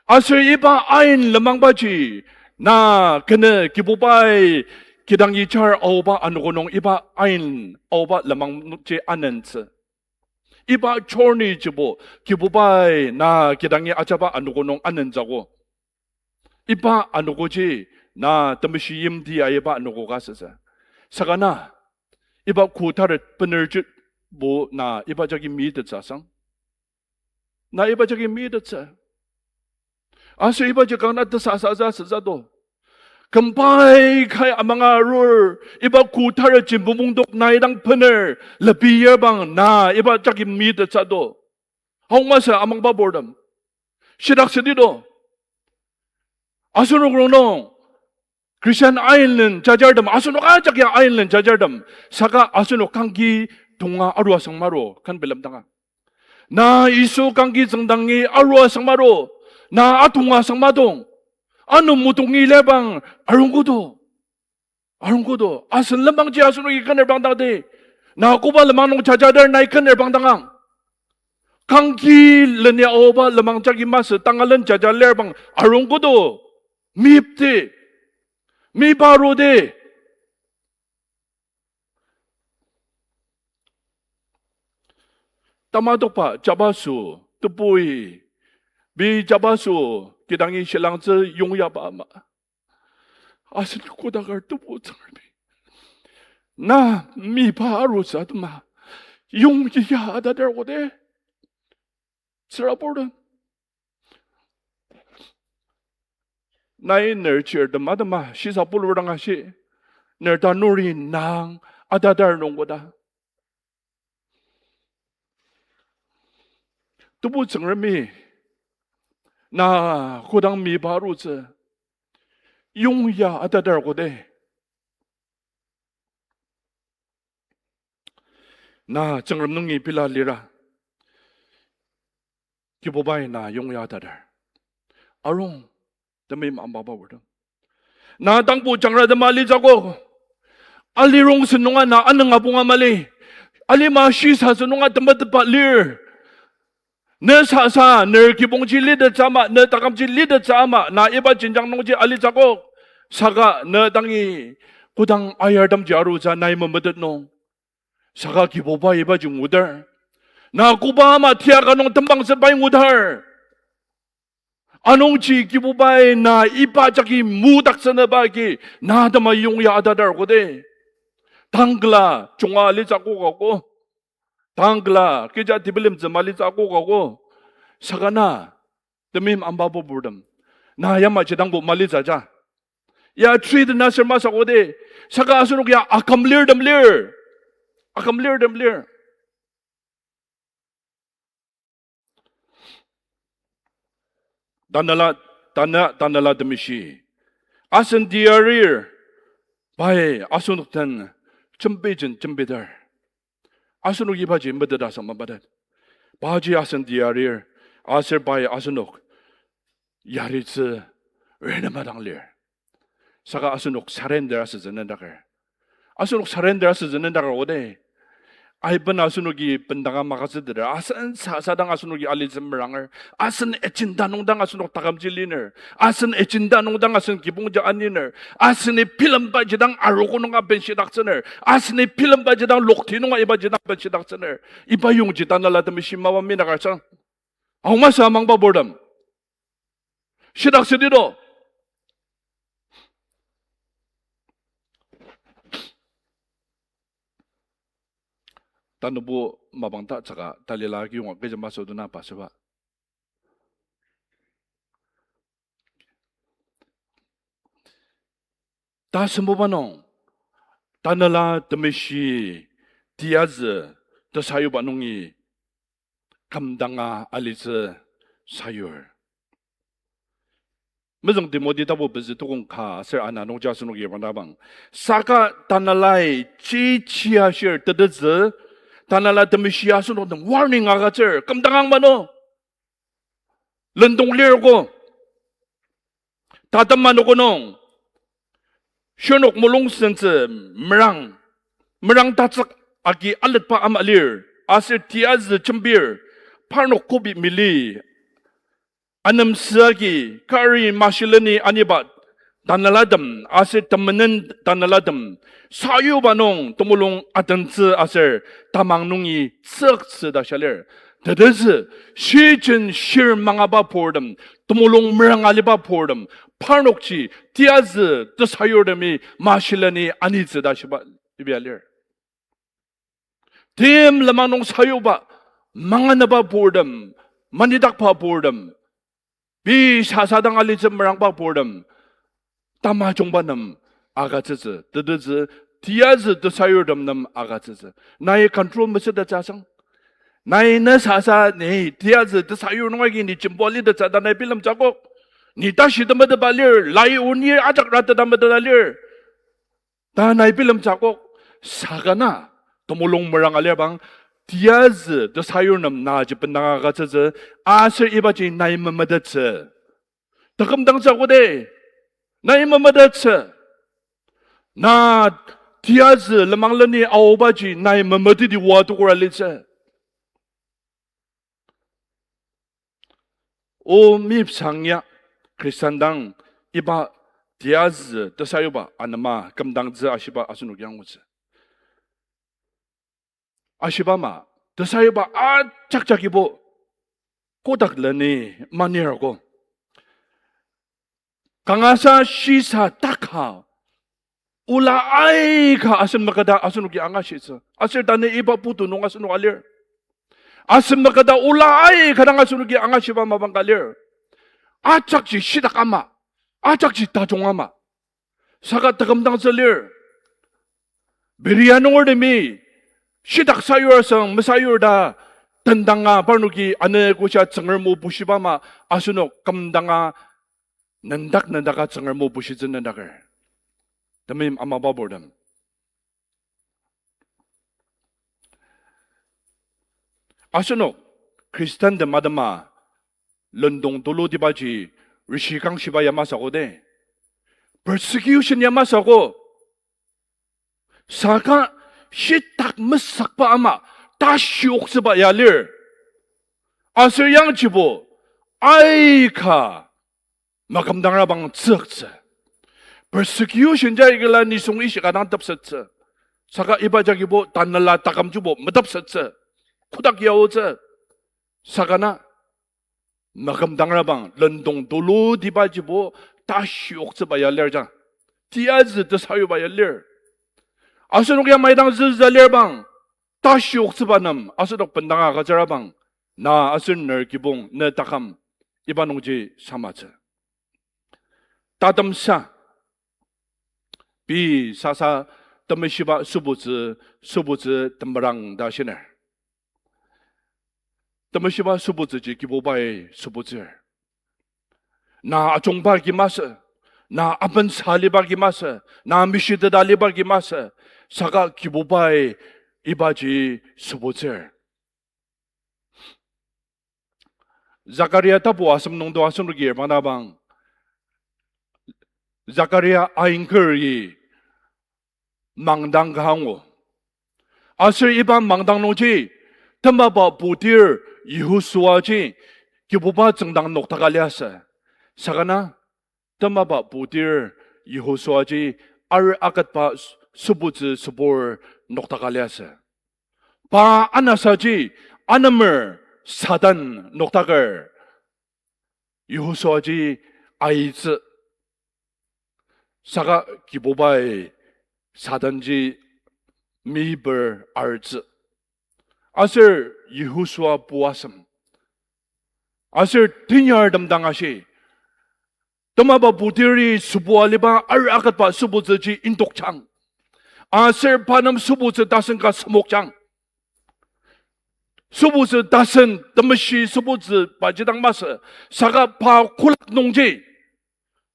Aser iba ain lenmangbaji, na kenü Kibubai kidang yijar aoba anogo nung iba ain aoba lenmangji anentsü. Iba journey jibo Kibubai na kidangi ajaba anogo nung anentsüogo. Iba anogoji na temeshi yimti aiba anogo ka sütsü. Saka na, iba kü taret benerjibo na iba jagi mitettsü sang. Na iba jagi mitettsü. Aser ibaji kanga tesasa sa sütsü do. Kümbai kai amanga arur, iba kü taretji mopungdok nai dang bener, lebi yerbang na iba jagi mitettsü do. Aung masü amangba burtem. Shidak südi do. Asenok rongnung, Christian ainlen jajartem, asenok ajak ya ainlen jajartem, saka asenok kangki tonga arua sang maro, kan bilemdanga. Na Yisu kangki züngdangi arua sang maro, na atonga sang madong, ano mutongi lebang arungkodo. Arungkodo, asen lenmangji asenoki kenerbang dangdi. Na koba lenmang nung jajadar nai kenerbang dangang. Kangki leni aoba lenmang jagi masü tangalen jaja lerbang arungkodo. Mipdi. Mibarudi. Tamatokba jabaso, tebui, pei jabaso, kidangi shilangtsü yongyaba ama. Asen kodakar tebu Tsüngremi, na miba arutsü atema yongya atadar koda. Tsürabur ta. Nai ner chirtem atema shisa pulur dang ashi. Ner tanuri nang atadar nung koda. Tebu Tsüngremi, na kodang miba arutsü yongya atadar koda. Na Tsüngrem nungi pela lira, Kibubai na yongya atadar. Arung, temeim amaba wurtem. Na tangbo jangratem alitsü akok. Alirongsen nunga na anüng abunga mali. Alima shisa sen nunga temetetba lir. Ne sasa, ner kibongji litettsü ama, ne takümji litettsü ama, na iba jenjang nungji alitsü akok. Saka ne dangi kodang ayartemji arutsü nai memetet nung. Saka Kibubai ibaji ngudar. Na koba ama tiaka nung tembangtsü pai ngudar. Anungji Kibubai na iba jagi mudaktsünüba agi na atema yongya atadar koda. Tangla junga alitsü akok ako. Tangla kecha tebilemtsü malitsü akok ako. Saka na, temeim amaba wurtem, na yamaji dangbo malitsü ja. Ya treat na ser masü koda. Saka asenok ya akümlirtem lir. Akümlirtem lir. Tanela, tana, Tanela Temeshi. Asen diarir, pai asenok den jembijen jembidar. Asenok ibaji meteta sa mapatet. Paji asen diarir, aser pai asenok yaritsü renema dang lir. Saka asenok surrender asütsü nüngdaker. Asenok surrender asütsü nüngdaker koda. Aiben asenoki bendanga magütsüteter. Asen sasa dang asenoki alitsü meranger. Asen agenda nung dang asenok takümji liner. Asen agenda nung dang asen kibongji aniner. Aseni bilembaji dang arogo nunga benshidaktsüner. Aseni bilembaji dang lokti nunga ibaji dang benshidaktsüner. Iba yongji Tanela Temeshi mapa mi nakarsang. Aomasa amangba purtem. Shidak südi do. Tanübo mapang ta saka talila kiyonga kecha masü duna pasüba. Tasembuba nung, Tanela Temeshi tiyazü tesayuba nungi kümdanga alitsü sayur. Mezüng Timothy tapu pezü tukong ka aser ana nungji asenoki bangdabang. Saka Tanelai chichi ashir tetezü, Tanela Temeshi asenok nem warning agütsür, kümdangang mano. Lendong lir ko. Tatem anogo nung. Shirnok mulung sentsü merang. Merang tatsük agi aletba ama lir. Aser tiyazü jembir. Parnok kobi mili. Anemsü agi kari mashileni aniba tanelatem aser temenen tanelatem sayuba nung temulung atentsü aser tamang nungi tsüktsü ta shia lir. Tetezü, shijen shir mangaba purtem, temulung merang aliba purtem, parnokji tiyazü tesayurtemi mashileni anitsü ta shiba ibia lir. Tim lenmang nung sayuba, manganaba purtem, manidakba purtem, pei sasa dang alitsü merangba purtem, tamajungba nem agütsütsü, tetezü, tiyazü tesayurtem nem agütsütsü. Nai control mesütettsü asang. Nai ne sasa ni tiyazü tesayur nung agi ni jembo alitettsü ta nai bilemtsü akok. Ni tashi temetetba lir, lai onir ajak rateta meteta lir. Ta nai bilemtsü akok, saka na, temulung merang alirbang, tiyazü tesayur nem naji bendanga agütsütsü, aser ibaji nai memetettsü. Takümdangtsü akok de, nai memetettsü. Na tiyazü lenmang leni aobaji nai memeteti oa tokora litsü. O mipsang ya, Khristan dang iba tiyazü tesayuba anema kümdangtsü ashiba asenok angutsü. Ashiba ama, tesayuba ajakjakibo kotak leni manirko. Kangasa shisa taka ola aika asen makata asenoki angashitsü. Aser tanü iba putu nung asenok alir. Asen makata ola aika dang asenoki angashiba mapang ka lir. Ajakji shitak ama, ajakji tajung ama. Saka takümdangtsü lir. Beria nungertemi shitak sayur asang mesayur ta tendanga parnoki ane kosha Tsüngrem o bushiba ama asenok kümdanga nendak nendaka Tsüngrem o bushitsü nendaker. Temeim amaba purtem. Asenok Khristantem atema lendong tulutibaji rishi kangshiba ya masü akok de. Persecution ya masü akok. Saka shitak mesükba ama tashioktsüba ya lir. Aser yangjibo aika makümdangrabang tsüktsü. Persecution ja ikila nisung ishika dang tepsettsü. Saka iba jagibo tanela takümjibo metepsettsü. Kotak yaotsü. Saka na makümdangrabang lendong tulutibajibo tashioktsüba ya lir ja. Tiyazü tesayuba ya lir. Asenok ya maidang züza lirbang tashioktsüba nem asenok bendanga agütsürabang. Na aser ner kibong ne taküm iba nungji samatsü. Tatemsa, pei sasa temeshiba sübutsü, sübutsü temerang ta shiner. Temeshiba sübutsüji Kibubai sübutsür. Na ajungba agi masü, na abensa aliba agi masü, na mishiteta aliba agi masü, saka Kibubai ibaji sübutsür. Zakaria tapu asem nungdo asenoki bangdabang. Zakaria ainkeri mangdang ka angu. Aser iba mangdang nungji, temaba putir Yehosuaji Kibuba tsüngdang noktaka liasü. Saka na, temaba putir Yehosuaji ar aketba s-, sübutsü sübur noktaka liasü. Pa anasaji anemer Satan noktaker Yehosuaji aitsü. Saka Kibubai Satanji meyiper artsü. Aser Yehosua puasem. Aser tenyartem dang ashi, temaba putiri sübua aliba ar aketba sübutsüji indokjang. Aser pa nem sübutsü tasen ka semokjang. Sübutsü tasen temeshi sübutsü paji dang masü, saka pa kolak nungji,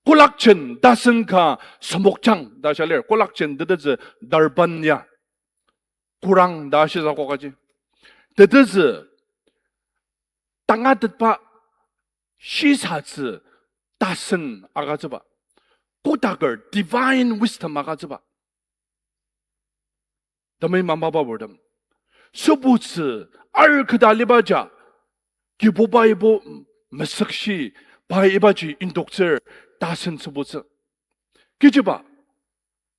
kolak jen tasen ka semokjang ta shia lir. Kolak jen tetezü darban ya, kurang ta shisakokaji. Tetezü tangatetba shisatsü tasen agütsüba. Kotaker divine wisdom agütsüba. Temeim mapang bapurtem, sübutsü ar keta alibaja, Kibubai ibo mesükshi, pai ibaji indoktsür tasen sübutsü. Kechiba,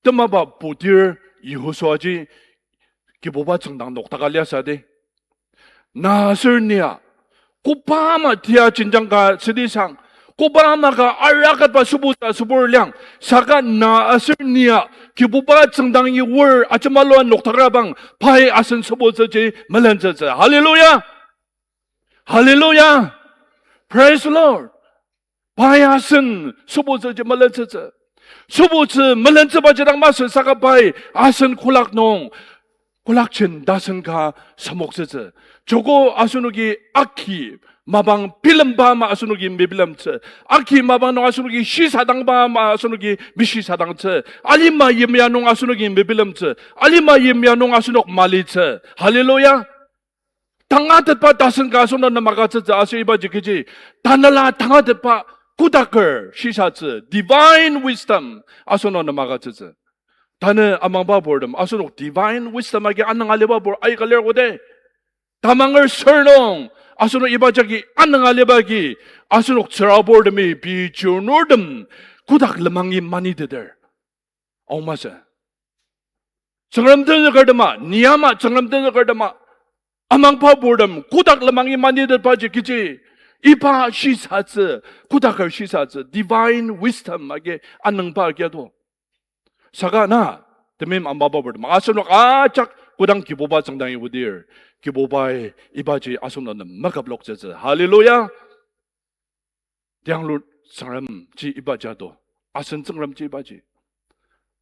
temaba putir Yehosuaji Kibuba tsüngdang noktaka liasü di. Na aser nia, koba ama tia jenjang ka südisang, koba ama ka ar aketba sübutsü sübur liang, saka na aser nia Kibuba tsüngdangi wor ajemalua noktakrabang, pai asen sübutsüji melentsütsü. Hallelujah! Hallelujah! Praise the Lord! Pai asen sübutsüji melentsütsü. Sübutsü melentsübaji dang masü, saka pai asen kolak nung, kolak jen tasen ka semoktsütsü. Joko asenoki aki mapang bilemba ama asenoki mebilemtsü. Aki mapang nung asenoki shisadangba ama asenoki meshisadangtsü. Alima yimya nung asenoki mebilemtsü. Alima yimya nung asenok malitsü. Hallelujah! Tangatetba tasen ka asenok nem agütsütsü aser ibaji kechi, tanela tangatetba kotaker shisatsü, divine wisdom, asenok nem agütsütsü. Tanü amangba purtem, asenok divine wisdom agi anüng aliba pur aika lir kote. Tamanger sür nung asenok iba jagi anüng aliba agi, asenok tsüraburtemi pei chirnurtem kotak lemangi maniteter. Aomasü. Tsüngrem tenzükertema, ni ama Tsüngrem tenzükertema, amangba purtem kotak lemangi manitetbaji kechi, iba shisatsü, kotaker shisatsü, divine wisdom agi anüngba agi ato. Saka na, temeim amangba purtem, asenok ajak kodang Kibuba tsüngdangi odir, Kibubai ibaji asenok nem makaploktsütsü. Hallelujah! Tianglut Tsüngremji ibaji ato, asen Tsüngremji ibaji.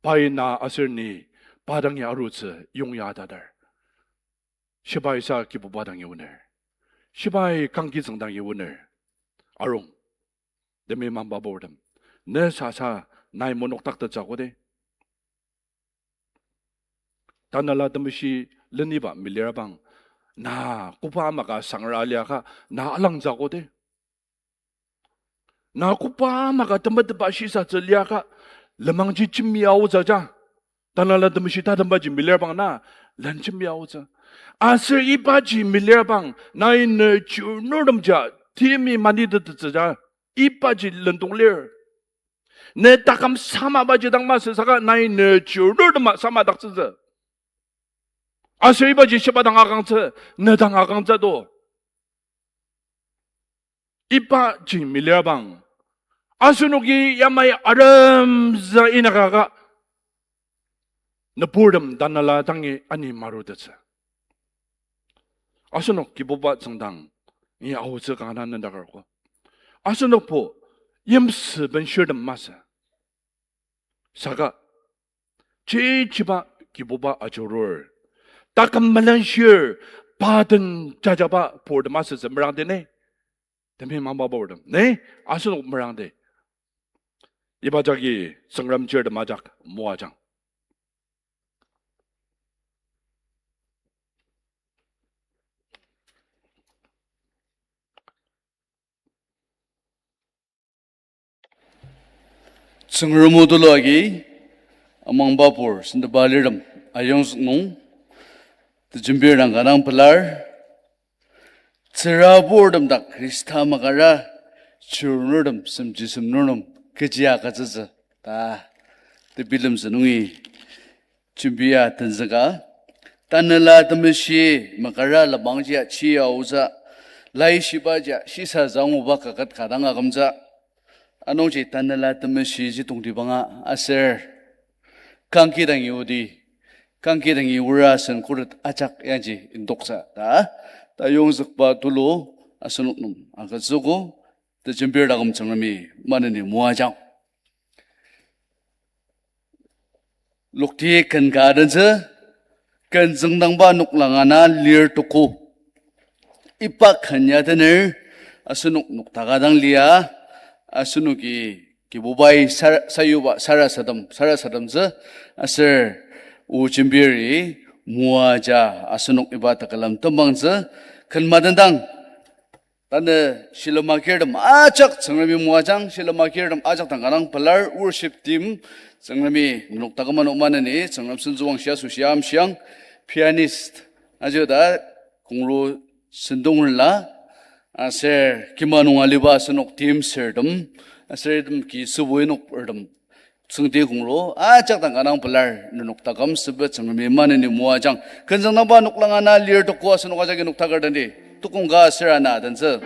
Pai na aser ni pa dangi arutsü yongya tatar. Shibai sa Kibuba dangi oner. Shibai kangki tsüngdangi oner. Arung. Temeim amangba purtem, ne sasa nai monokdaktettsü kote. Tanela Temeshi leniba melirabang, na koba ama ka sangra liaka, na alangtsü kote. Na koba ama ka temetetba shisatsü liaka, lemangji jembi aotsü ja. Tanela Temeshi tatembaji melirabang na, len jembi aotsü. Aser ibaji melirabang, nai ne chirnurtemja temi manitetettsü ja, ibaji lendong lir. Ne taküm samabaji dang masü saka nai ne chirnurtema samadaktsütsü. Aser ibaji shiba dang akangtsü, ne dang akangtsü to. Ibaji melirabang, asenoki yamai aremzü inaka, nüburtem tanela dangi ani marutettsü. Asenok Kibuba tsüngdangi aotsü kanga nendaker ko. Asenokbo yimsü benshirtem masü. Saka, chichiba Kibuba ajurur, taküm melenshir, pa den jajaba purtem asütsü merangdi ne. Temeim amangba purtem ne, asenok merangdi. Iba jagi Tsüngrem chirtem ajak moajang. Tsüngrem o tulu agi amangba pur sentepa alirtem ayongzük nung, Tejembir dang kanga pelar, tsüraburtem dak Khrista makara, chirnurtem semji semnurtem kechi agütsütsü ta tebilemtsü nungi jembia tenzüka, Tanela Temeshi makara lenmangji achi aotsü, Laishibaji shisa zanguba kaket ka dang akümtsü. Anungji Tanela Temeshiji tongtibanga aser kangkidangi odi, kangkidangi ora asen khuret ajak yangji indoktsü ta, tayongzükba tulu asenok nem agütsüogo. Tejembir taküm Tsüngremi maneni moajang. Lokti ken ka adentsü, ken züngdangba noklang ana lir toko. Iba ken ya tener, asenok noktaka dang lia, asenoki Kibubai sar-, sayuba sarasadem, sarasademtsü, aser o jembiri moaja asenok iba tekülem tembangtsü, ken madendang. Tanü shilem agirtem ajak Tsüngremi moajang, shilem agirtem ajak dang kanga pelar, worship team, Tsüngremi nenok taküm ano maneni Tsüngrem sentsüwangshi asoshi amshiang, pianist aji ta Kongro Sendongrenla, aser kima nung aliba asenok team sürtem, aser item ki sübu inokpurtem, Tsüngdi Kongro ajak dang kanga pelar, nenok taküm sübet Tsüngremi maneni moajang. Ken züngdangba noklang ana lir toko asenok ajaki noktaker tendi, tukong ka aser ana adentsü.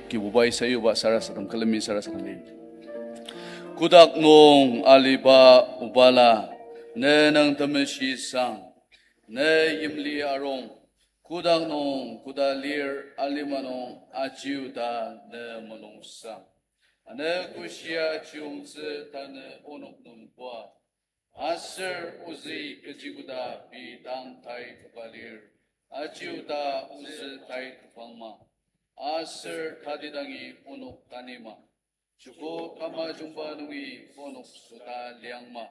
Kibubai sayuba sarasadem, külemi sarasadem. Kotak nung aliba obala, ne nang temeshi sang, ne yimli arung, kotak nung koda lir alima nung ajiuta ne mulungsang. Ano kushia chiyungtsü tanü onok nungkwa. Aser ozü kechi koda pei dang tai toka lir, ajiuta ozü tai tokangma. Aser tatidangi onok tanima. Joko tamajungba nungi onok sota liangma.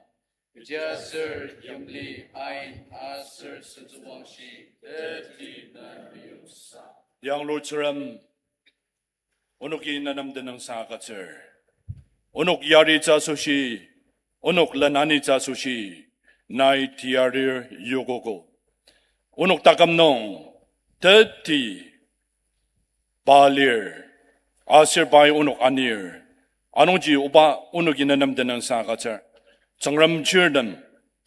Kechiaser yimli ain aser sentsüwangshi teti na meyusa. Lianglu Tsüngrem, onoki nenem tenüngsang agütsür. Onok yaritsü asoshi, onok lenanitsü asoshi, nai tiyarir yokogo. Onok taküm nung teti pa lir, aser pai onok anir. Anungji oba onoki nenem tenüngsang agütsür. Tsüngrem chirtem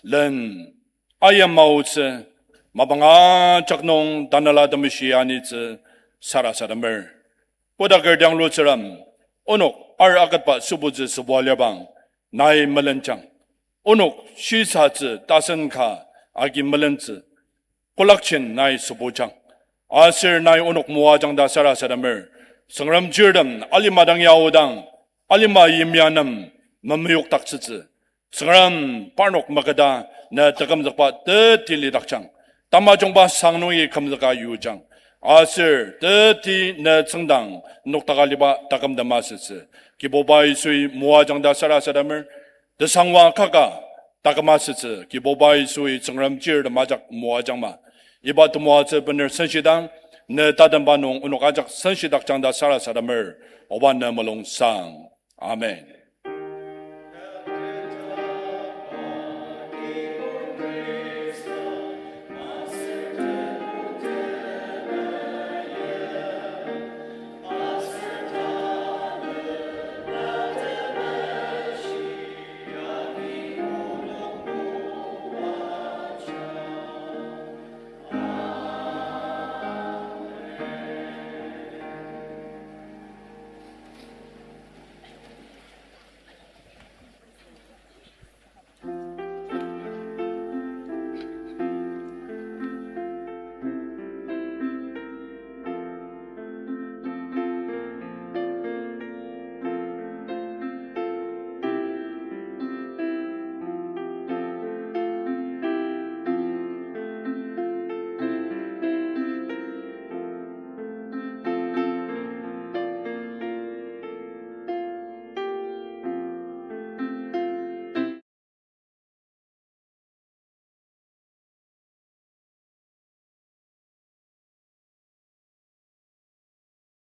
len ayamaotsü mapang ajak nung Tanela Temeshi anitsü sarasademer. Kodaker Lianglu Tsüngrem, onok ar aketba sübutsü sübua lirbang nai melenjang. Onok shisatsü tasen ka agi melentsü kolakjen nai sübujang. Aser nai onok moajang ta sarasademer. Tsüngrem chirtem alima dang yaodang, alima yimya nem memeyokdaktsütsü. Tsüngrem parnok maketa na tekümzükba teti lidakjang. Tamajungba sang nungi kümzüka yujang. Aser teti ne tsüngdang nokdaka liba takümtem asütsü, Kibuba Yisui moajang ta sarasademer. Tesangwa kaka taküm asütsü, Kibuba Yisui Tsüngrem chirtem ajak moajangma. Iba temoatsü bener senshidang, ne tatemba nung onok ajak senshidakjang ta sarasademer, oba ne mulungsang. Amen.